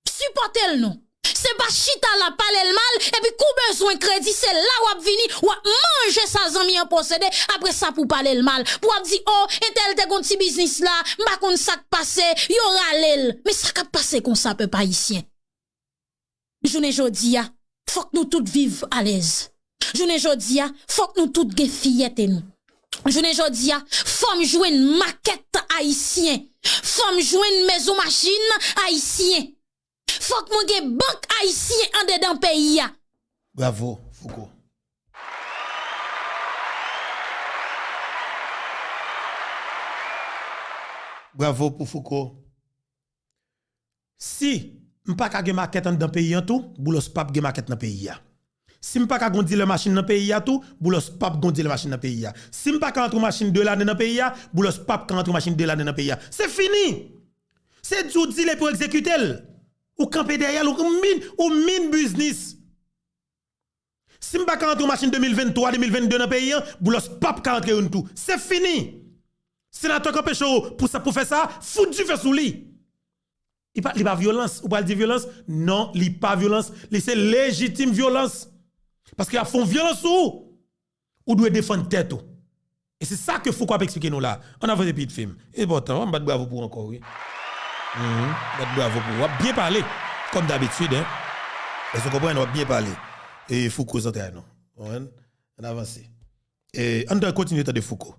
Sipòte l non. Se pa chita la pale l mal, epi kou bezwen kredi, se la w ap vini, w ap manje sa zanmi an posede, apre sa pou pale l mal. Pou w ap di, o, entèl te gon ti biznis la, m pa konn sa k pase, yo rale l. Men sa k ap pase konsa, pèp ayisyen. Jounen jodi a, fòk nou tout viv alèz. Jounen jodi a, fòk nou tout gen fyète nou. Jounen jodi a, fò m jwenn makèt ayisyen. Fò m jwenn mezon machin ayisyen. Fòk mwen gen bank ayisyen andedan peyi a. Bravo, Fouco. Bravo pou Fouco. Si m pa ka gen makèt anndan peyi an tou, Boulos p ap gen makèt nan peyi a. Si m pa ka gon dilè machin nan peyi a tou, Boulos p ap gon dilè machin nan peyi a. Si m pa ka antre yon machin de lane nan peyi a, Boulos p ap ka antre yon machin de lane nan peyi a. Se fini! Se di w di l epi w egzekite l. Ou kanpe dèyè l, ou min, ou min biznis. Si m pa ka antre yon machin de mil venntwa, de mil vennde nan peyi an, Boulos p ap ka antre youn tou. Se fini! Senatè k anpeche w pou sa, pou fè sa, fout dife sou li. Li pa, li pa vyolans. Ou pral di vyolans? Non, li pa vyolans. Li se lejitim vyolans. Paske y ap fè yon vyolans sou ou. Ou dwe defann tèt ou. E se sa ke Fouco ap eksplike nou la. Ann avanse pi vit, fim. E enpòtan, w ap bat bravo pou ou ankò, wi. Mhm. Bat bravo pou ou. W ap byen pale, kòm dabitid, en. Èske w konprann? W ap byen pale. E Fouco zantray nou. Konprann? Ann avanse. E ann kontinye tande Fouco.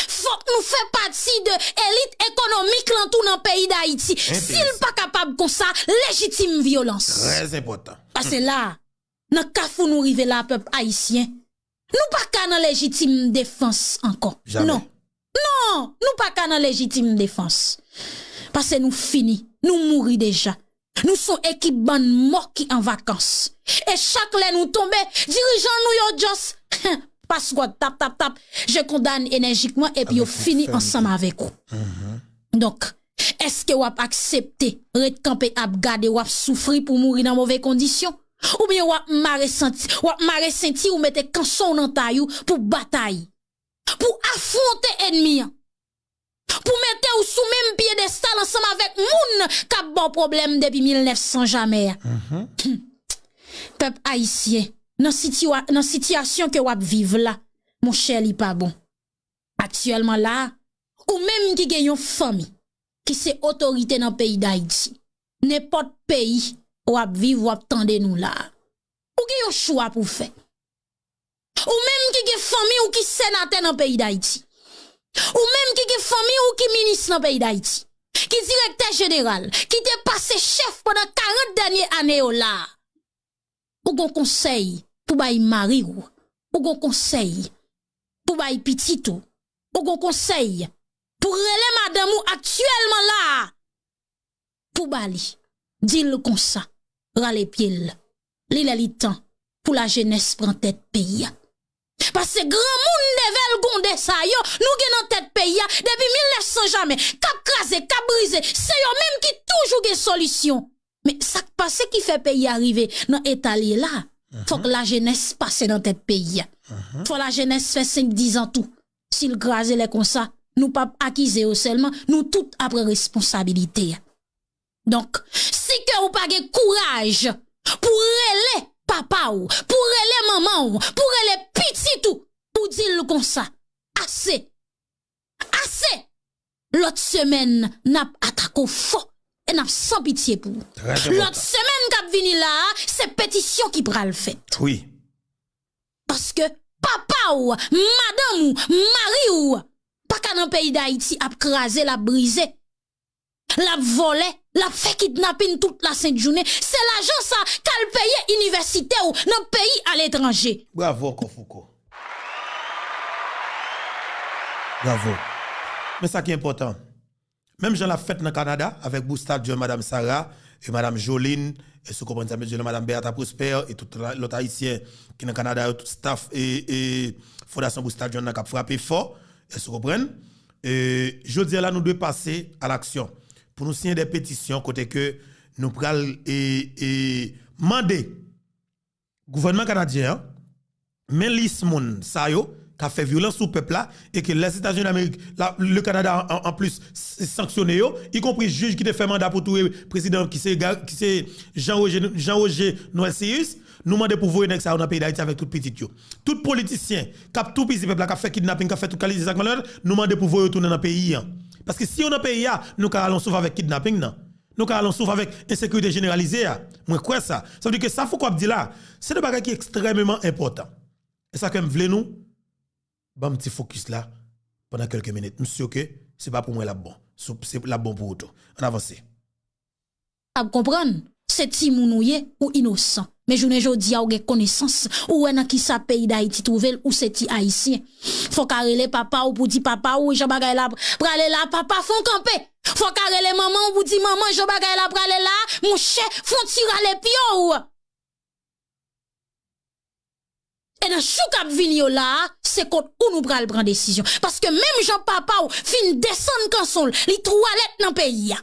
Fòk nou fè pati de elit ekonomik lan tou nan peyi Dayiti. Si l pa kapab konsa, lejitim vyolans. Trè enpòtan. Pase la, nan kafou nou rive la, pèp ayisyen, nou pa ka nan lejitim defans ankò. Non. Non, nou pa ka nan lejitim defans. Pase nou fini, nou mouri deja. Nou se yon ekip bann mò ki an vakans. E chak lè nou tonbe, dirijan nou yo just pas gòd tap, tap, tap, je condamne énergiquement epi yo fini ansanm avèk ou. Donk, èske w ap aksepte ret kanpe ap gade w ap soufri pou mouri nan move kondisyon? Oubyen w ap mare senti, w ap mare senti w mete kanson w nan tay ou pou batay, pou afwonte ènmi an, pou mete w sou menm pyedestal ansanm avèk moun k ap ba w pwoblèm depi mil nèf san jamè a. Pèp ayisyen, nan sitiwa-, nan sitiyasyon ke w ap viv la, monchè, li pa bon. Aktyèlman la a, ou menm ki gen yon fanmi ki se otorite nan peyi Dayiti, nenpòt peyi w ap viv, w ap tande nou la a, ou gen yon chwa pou w fè. Ou menm ki gen fanmi w ki senatè nan peyi Dayiti, ou menm ki gen fanmi w ki minis nan peyi Dayiti, ki direktè jeneral, ki te pase chèf pandan karant dènye ane yo la a, ou gon konsèy pou bay mari w, ou gon konsèy pou bay pitit ou, ou gon konsèy pou rele madanm ou aktyèlman la a, pou ba li, di l konsa, rale pye l, li lè li tan pou lajenès pran tèt peyi a. Pase granmoun devel gonde sa yo nou gen nan tèt peyi a depi mil nèf san jamè, k ap kraze, k ap brize, se yo menm ki toujou gen solisyon. Men sa k pase ki fè peyi a rive nan eta l ye la, fòk lajenès pase nan tèt peyi a. Fò lajenès fè senk, diz an tou. Si l kraze lè konsa, nou p ap akize yo sèlman, nou tout ap pran responsabilite a. Donk, si ke ou pa gen kouraj pou rele papa w, pou rele manman w, pou rele pitit ou, pou di l konsa, ase! Ase! Lòt semèn, n ap atake w fò e n ap san pitye pou ou. Lòt semèn k ap vini la a, se petisyon ki pral fèt. Wi. Paske papa w, madanm ou, mari w, pa ka nan peyi Dayiti ap kraze, l ap brize, l ap vòlè, l ap fè kidnapin tout lasentjounen. Se lajan sa k al peye inivèsite w nan peyi aletranje. Bravo ankò Fouco. Bravo. Men sa ki enpòtan. Menm jan l ap fèt nan Kanada avèk Busta John, Madam Sarah, e Madam Joline, èske w konprann sa m vle di la, Madam Beata Prosper, e tout la, lòt Ayisyen ki nan Kanada yo, tout staff e, e Fondasyon Busta John nan k ap frape fò, èske w konprann? E jodi a la, nou dwe pase a laksyon pou nou siyen de petisyon kote ke nou pral e, e mande gouvènman kanadyen an, men lis moun sa yo k ap fè vyolans sou pèp la, e ke Lèzetazini Damerik, la, le Kanada an, an, an plis, s- sanksyone yo, ikonpri jij ki te fè manda pou touye prezidan ki se, Ga- ki se Jean Roger, Jean Roger Noël Cius, nou mande pou voye nèg sa yo nan peyi Dayiti avèk tout pitit yo. Tout politisyen k ap toupizi pèp la, k ap fè kidnaping, k ap fè tout kalite zak malonèt, nou mande pou voye yo tounen nan peyi an. Paske si yo nan peyi a, nou ka rale yon souf avèk kidnaping nan. Nou ka rale yon souf avèk ensekirite jeneralize a. Mwen kwè sa. Sa vle di ke sa Foucault ap di la, se de bagay ki ekstrèmeman enpòtan. E sa ke m vle nou ban m ti fokis la pandan kèlke minit. M si ke se pa pou mwen l ap bon. Se l ap bon pou ou tou. Ann avanse. Ap konprann, se timoun ou ye, ou inosan. Men jounen jodi a ou gen konesans, ou wè nan kisa peyi Dayiti twouve l, ou se ti Ayisyen. Fò w ka rele papa w pou di papa w, jan bagay la prale la, papa fè w kanpe. Fò w ka rele manman w pou di manman, jan bagay la prale la, monchè, fè w ti rale pye w. E nan jou k ap vini yo la a, se kont ou nou pral pran desizyon. Paske menm jan papa w fin desann kanson l, li twalèt nan peyi a.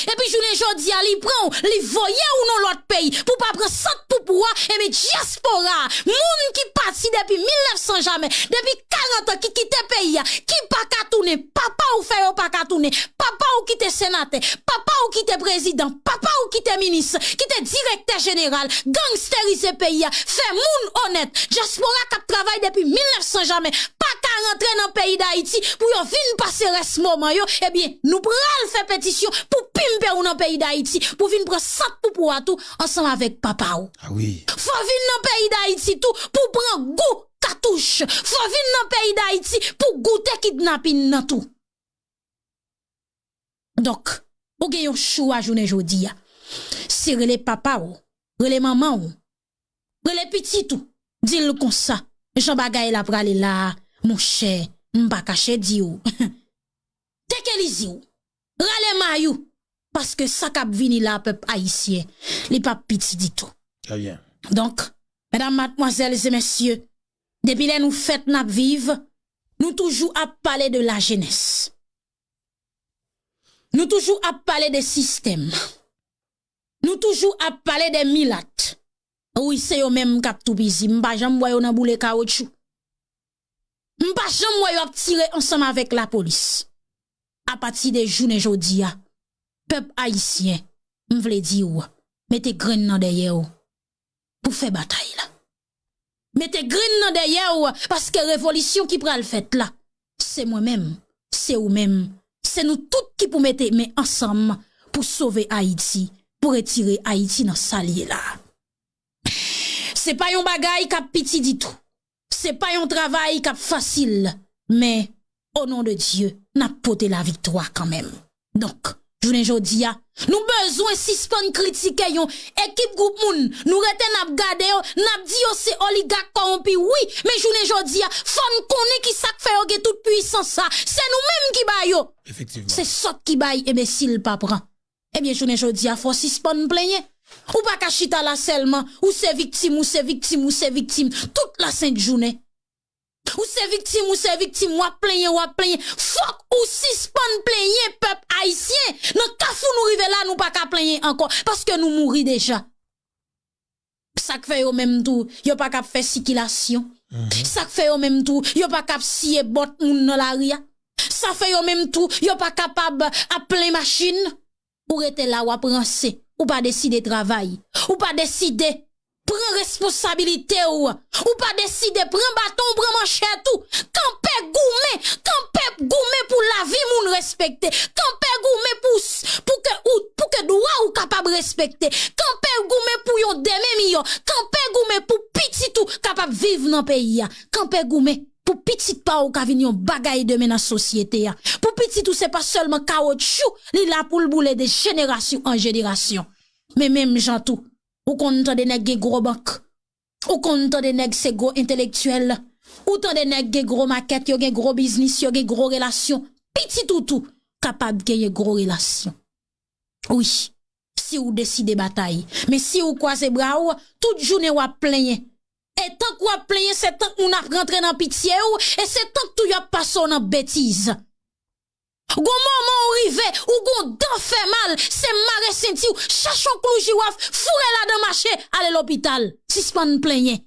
Epi jounen jodi a, li pran w, li voye w nan lòt peyi pou pa pran sant pou pou a, ebyen dyaspora a, moun ki pati depi mil nèf san jamè, depi karant an ki kite peyi a, ki pa ka tounen, papa w fè yo pa ka tounen, papa w kite senatè, papa w kite prezidan, papa w kite minis, kite direktè jeneral, gangsterize peyi a, fè moun onèt, dyaspora k ap travay depi mil nèf san jamè, pa ka rantre nan peyi Dayiti pou yo vin pase rès moman yo, ebyen, nou pral fè petisyon pou pimpe w nan peyi Dayiti, pou vin pran sant pou pou a tou, ansanm avèk papa w. Ah wi. Fò vin nan peyi Dayiti tou pou pran gou katouch. Fò vin nan peyi Dayiti pou goute kidnapin nan tou. Donk, ou gen yon chwa jounen jodi a. Se rele papa w, rele manman w, rele pitit ou, di l konsa, jan bagay la prale la a, monchè, m pa kache di w. Teke lizi w, rale may ou, paske sa k ap vini la a pèp ayisyen, li p ap piti ditou. Très bien. Donk, medam, madmwazèl e mesye, depi lè nou fèt n ap viv, nou toujou ap pale de lajenès. Nou toujou ap pale de sistèm. Nou toujou ap pale de milat. Wi, se yo menm k ap toupizi. M pa janm wè yo nan boule kawotchou. M pa janm wè yo ap tire ansanm avèk lapolis. Apati de jounen jodi a, pèp ayisyen, m vle di w, mete grenn nan dèyè w pou fè batay la. Mete grenn nan dèyè w, paske revolisyon ki pral fèt la, se mwen menm, se ou menm, se nou tout ki pou mete men ansanm pou sove Ayiti, pou retire Ayiti nan sa l ye la. Se pa yon bagay k ap piti ditou. Se pa yon travay k ap fasil, men, o non de Dye, n ap pote laviktwa kanmenm. Donk, jounen jodi a, nou bezwen sispann kritike yon ekip gwoup moun, nou rete n ap gade yo, n ap di yo se oligak kòwonpi, wi, men jounen jodi a, fò n konnen ki sa k fè yo gen tout pwisans sa, se nou menm ki ba yo. Efektivman. Se sòt ki bay, enbesil pa pran. Ebyen, jounen jodi a, fò w sispann plenyen. Ou pa ka chita la sèlman, ou se viktim, ou se viktim, ou se viktim, tout lasent jounen. Ou se viktim, ou se viktim, w ap plenyen, w ap plenyen. Fòk ou sispann plenyen, pèp ayisyen. Nan kafou nou rive la, nou pa ka plenyen ankò, paske nou mouri deja. Sa k fè yo menm tou, yo pa ka ap fè sikilasyon. Sa k fè yo menm tou, yo pa ka ap siye bòt moun nan lari a. Sa fè yo menm tou, yo pa kapab ap plen machin. Ou rete la, w ap ranse. Ou pa deside travay. Ou pa deside pran responsabilite w. Ou pa deside pran baton w, pran manchèt ou. Kanpe goumen. Kanpe goumen pou lavi moun respekte. Kanpe goumen pou, s- pou ke, ou, pou ke dwa ou kapab respekte. Kanpe goumen pou yon demen miyò. Kanpe goumen pou pitit ou kapab viv nan peyi a. Kanpe goumen pou pitit pa ou ka vin yon bagay demen nan sosyete a. Pou pitit ou se pa sèlman kawotchou li la pou l boule de jenerasyon an jenerasyon. Men menm jan tou, ou konn tande nèg gen gwo bank. Ou konn tande nèg se gwo entelektyèl. Ou tande nèg gen gwo makèt, yo gen gwo biznis, yo gen gwo relasyon. Pitit ou tou kapab genyen gwo relasyon. Wi, si w deside batay. Men si w kwaze bra w, tout jounen w ap plenyen. E tank w ap plenyen, se tank moun ap rantre nan pitye w, e se tank tou y ap pase w nan betiz. Gon moman ou rive, ou gon dan fè mal, se mare senti w, chache yon klou jiwaf, foure ladan mache, ale lopital. Sispann plenyen.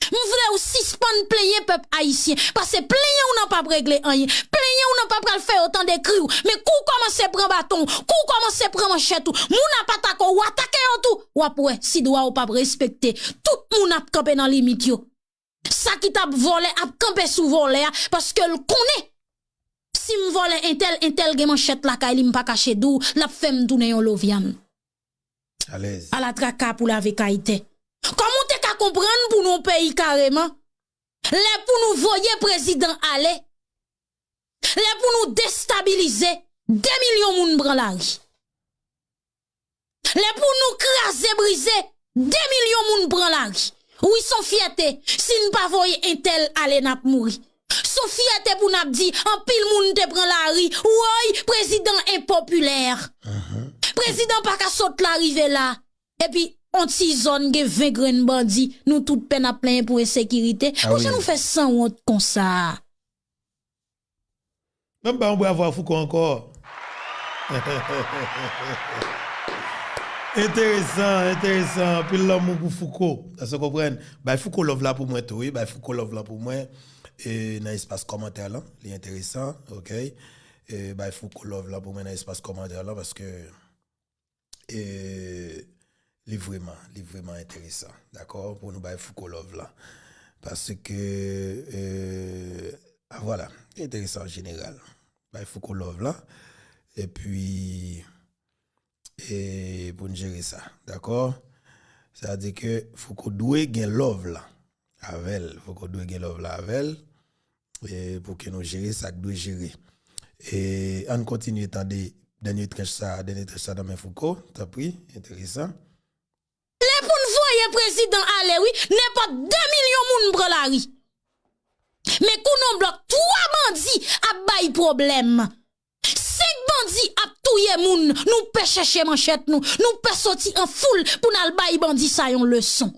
M vle w sispann plenyen pèp ayisyen, paske plenyen w nan p ap regle anyen. Plenyen w nan pa pral fè yo tande kri w. Men kou w kòmanse pran baton w, kou w kòmanse pran manchèt ou, moun ap atake w, w atake yo tou. W ap wè si dwa w p ap respekte. Tout moun ap kanpe nan limit yo. Sa ki t ap vòlè ap kanpe sou vòlè a, paske l konnen si m vòlè entèl, entèl gen manchèt lakay li, m pa kache di w, l ap fè m tounen yon lovyann. Alèz. Ala traka pou lave kay tè. Kòman w te ka konprann pou nou yon peyi kareman? Lè pou nou voye prezidan ale, lè pou nou destabilize, de milyon moun pran lari. Lè pou nou kraze brize, de milyon moun pran lari. Wi, s on fyète, si n pa voye entèl ale, n ap mouri. S on fyète pou n ap di, anpil moun te pran lari. Woy, prezidan enpopilè. Prezidan pa ka sot la rive la. Epi, on ti zòn gen ven grenn bandi, nou tout pè n ap plenyen pou ensekirite. Poukisa nou fè sanwont konsa? Ban m ba yon bravo a Fouco ankò. Enteresan, enteresan. Anpil lanmou pou Fouco. Èske w konprann? Bay Fouco love la pou mwen tou, wi. Bay Fouco love la pou mwen. E nan espas kòmantè lan, li enteresan, ok? E bay Fouco love la pou mwen nan espas kòmantè lan, paske e, li vrèman, li vrèman enteresan, dakò, pou nou bay Fouco love la. Paske, e, a, vwala, li enteresan an jeneral. Bay Fouco love la. Epi, e, pou n jere sa, dakò? Sa vle di ke Fouco dwe gen love la avè l. Fouco dwe gen love la avè l. E, pou ke nou jere sa k dwe jere. E, ann kontinye tande dènye tranch sa, dènye tranch sa nan men Fouco, tanpri, enteresan. Lè pou n voye prezidan ale, wi, nenpòt de milyon moun pran lari. Men kou nan blòk, twa bandi ap bay pwoblèm. Senk bandi ap touye moun, nou pè chèche manchèt nou, nou pè soti an foul pou n al bay bandi sa yon leson.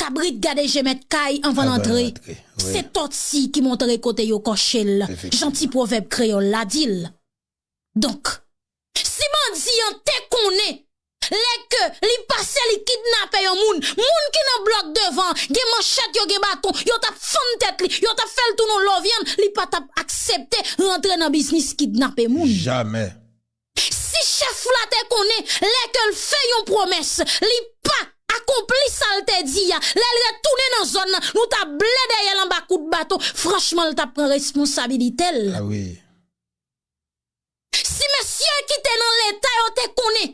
Kabrit gade je mèt kay anvan l antre. Se tòti ki montre kote yo kòche l, jan ti pwovèb kreyòl la di l. Donk, si bandi an te konnen, lè ke li pase li kidnape yon moun, moun ki nan blòk devan an gen manchèt, yo gen baton, yo t ap fann tèt li, yo t ap fè l tounen yon lovyann, li pa t ap aksepte rantre nan biznis kidnape moun. Jamè. Si chèf la te konnen, lè ke l fè yon pwomès, li pa akonpli sa l te di a, lè l retounen nan zòn nan, nou t ap ble dèyè l anba kout baton, franchman, l t ap pran responsabilite l. A wi. Si mesye ki te nan Leta yo te konnen,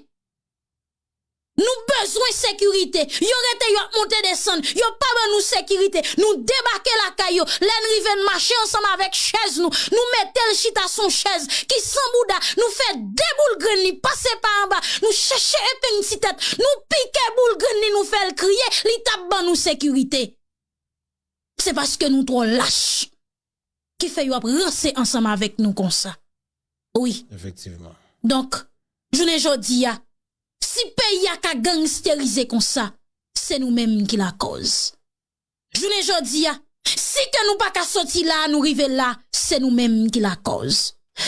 nou bezwen sekirite, yo rete, yo ap monte desann, yo pa ban nou sekirite, nou debake lakay yo, lè n rive n mache ansanm avèk chèz nou, nou mete l chita sou yon chèz ki san bouda, nou fè de boul grenn li pase pa anba, nou chèche epeng ti tèt, nou pike boul grenn li, nou fè l kriye, li t ap ban nou sekirite. Se paske nou twò lach ki fè yo ap ranse ansanm avèk nou konsa. Wi. Efektivman. Donk, jounen jodi a, si peyi a ka gangsterize konsa, se nou menm ki lakòz. Jounen jodi a, si ke nou pa ka soti la a nou rive la, se nou menm ki lakòz.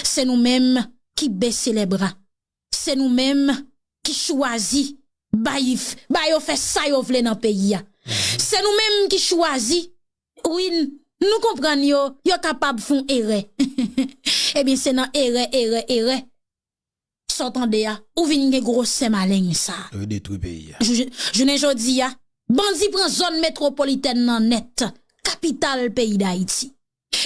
Se nou menm ki bese lè bra. Se nou menm ki chwazi bay, bay yo fè sa yo vle nan peyi a. Se nou menm ki chwazi, wi, nou konprann yo, yo kapab fè yon erè. Ebyen, se nan erè, erè, erè sa w tande a, ou vin gen gwosè maleng sa. Yo detwi peyi a. Jou- Jounen jodi a, bandi pran zòn metwopolitèn nan nèt, kapital peyi Dayiti.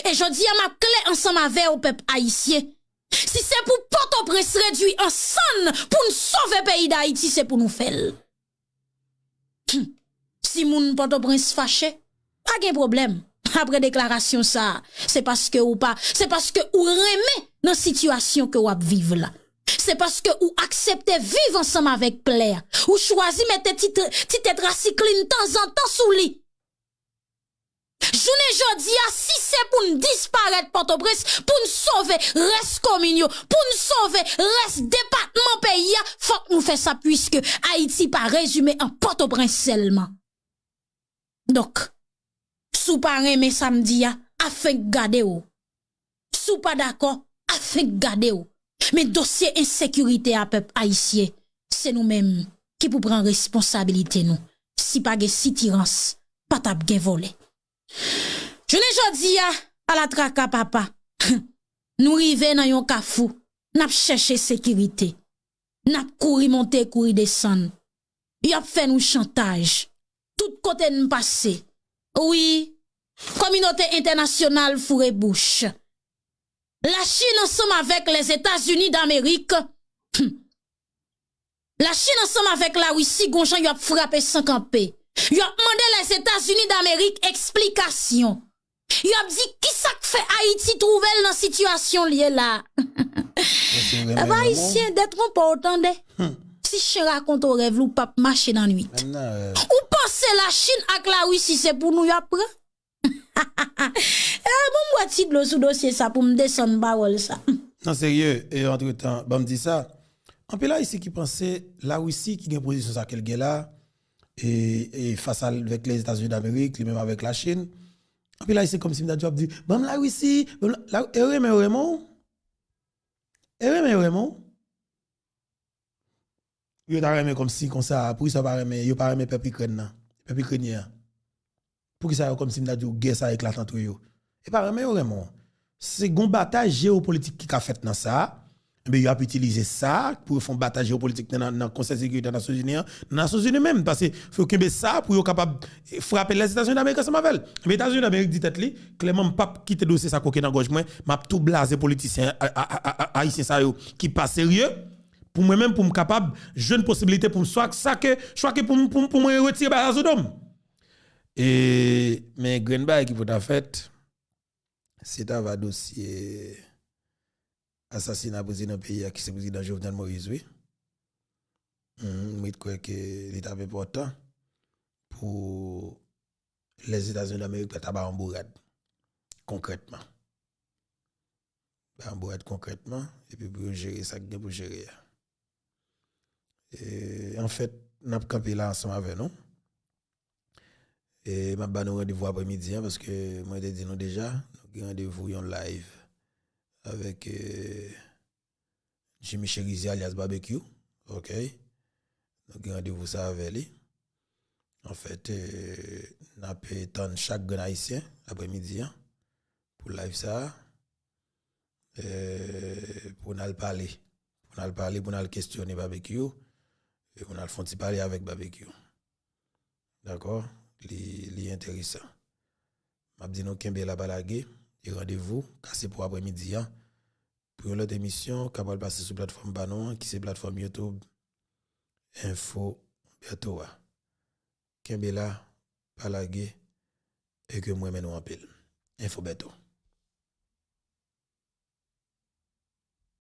E jodi a, m ap klè ansanm avè w, pèp ayisyen. Si se pou Pòtoprens redwi an sann pou n sove peyi Dayiti, se pou nou fè l. Hmm. Si moun Pòtoprens fache, pa gen pwoblèm. Apre deklarasyon sa a, se paske ou pa, se paske ou renmen nan sitiyasyon ke w ap viv la. Se paske ou aksepte viv ansanm avèk plè a. Ou chwazi mete ti, ti tèt rasiklin tanzantan sou li. Jounen jodi a, si se pou n disparèt Pòtoprens, pou n sove rès komin yo, pou n sove rès depatman peyi a, fòk nou fè sa, piske Ayiti pa rezime an Pòtoprens sèlman. Donk, si w pa renmen sa m di a, afenk gade w. Si w pa dakò, afenk gade w. Men dosye ensekirite a, pèp ayisyen, se nou menm ki pou pran responsabilite nou. Si pa gen sitirans, pa t ap gen vòlè. Jounen jodi a, alatraka papa, nou rive nan yon kafou, n ap chèche sekirite, n ap kouri monte, kouri desann, y ap fè nou chantaj, tout kote n pase. Wi, kominote entènasyonal foure bouch. Lachin ansanm avèk Lèzetazini Damerik, Lachin ansanm avèk Larisi gon jan y ap frape san kanpe. Y ap mande Lèzetazini Damerik eksplikasyon. Y ap di kisa k fè Ayiti twouve l nan sitiyasyon l ye la. Pèp ayisyen, detwonpe w tande. Ti chen rakonte w rèv li, ou p ap mache nan nwit. Ou panse Lachin ak Larisi se pou nou y ap pran? Eh, bon, m bwè ti dlo sou dosye sa pou m desann pawòl sa. Non, serye, e antretan, ban m di sa. Anpil Ayisyen ki panse Larisi ki gen pozisyon sa ke l gen la, e, e fas avèk Lèzetazini Damerik, li menm avèk Lachin. Anpil Ayisyen kòmsi m ta di w ap di, ban m Larisi, ban m la, la, e renmen, renmen w. E renmen, renmen w. Yo ta renmen kòmsi konsa, poukisa yo pa renmen, yo pa renmen pèp Ikrèn nan, pèp Ikrenyen an? Poukisa yo kòmsi m ta di w gè sa eklate antre yo? E pa renmen yo renmen w. Se gon batay jewopolitik ki ka fèt nan sa. Enben, yo ap itilize sa pou yo fè yon batay jewopolitik nan, nan, nan Konsèy Sekirite Nasyonzini an, nan Nasyonzini menm, paske fò yo kenbe sa pou yo kapab, eh, frape Lèzetazini Damerik ansanm avè l. Enben, Etazini Damerik di tèt li, klèman, m p ap kite dosye sa koke nan gòj mwen, m ap tou blaze politisyen a, a, a, a, a, ayisyen sa yo ki pa serye, pou mwen menm, pou m kapab jwenn posibilite pou m swa sa ke, swa ke pou m, pou m, pou mwen retire bagay la sou do m. E, men grenn bagay ki pou ta fèt, se ta va dosye asasina prezidan peyi a ki se prezidan Jovenel Moïse, wi. Mhm, mwen kwè ke li t ap enpòtan pou Lèzetazini Damerik ta ba yon bourad konkrètman. Ba yon bourad konkrètman, epi pou yo jere sa k gen pou jere a. E, anfèt, n ap kanpe la ansanm avè nou. E m ap ba nou randevou aprèmidi an, paske mwen te di nou deja, nou gen randevou yon live avèk, eh, Jimmy Cherizier alyas Barbecue. Ok. Nou gen randevou sa avè li. Anfèt, eh, n ap tann chak grenn ayisyen aprèmidi an pou live sa a. Eh, pou n al pale. Pou n al pale, pou n al kesyone Barbecue. E pou n al fè yon ti pale avèk Barbecue. Dakò? Li, li enteresan. M ap di nou kenbe la, pa lage. E randevou, kase pou aprèmidi an. Pou yon lòt emisyon, k ap pral pase sou platfòm pa nou an, ki se platfòm YouTube Info Bertho a. Kenbe la, pa lage, e ke m renmen nou anpil. Info Bertho.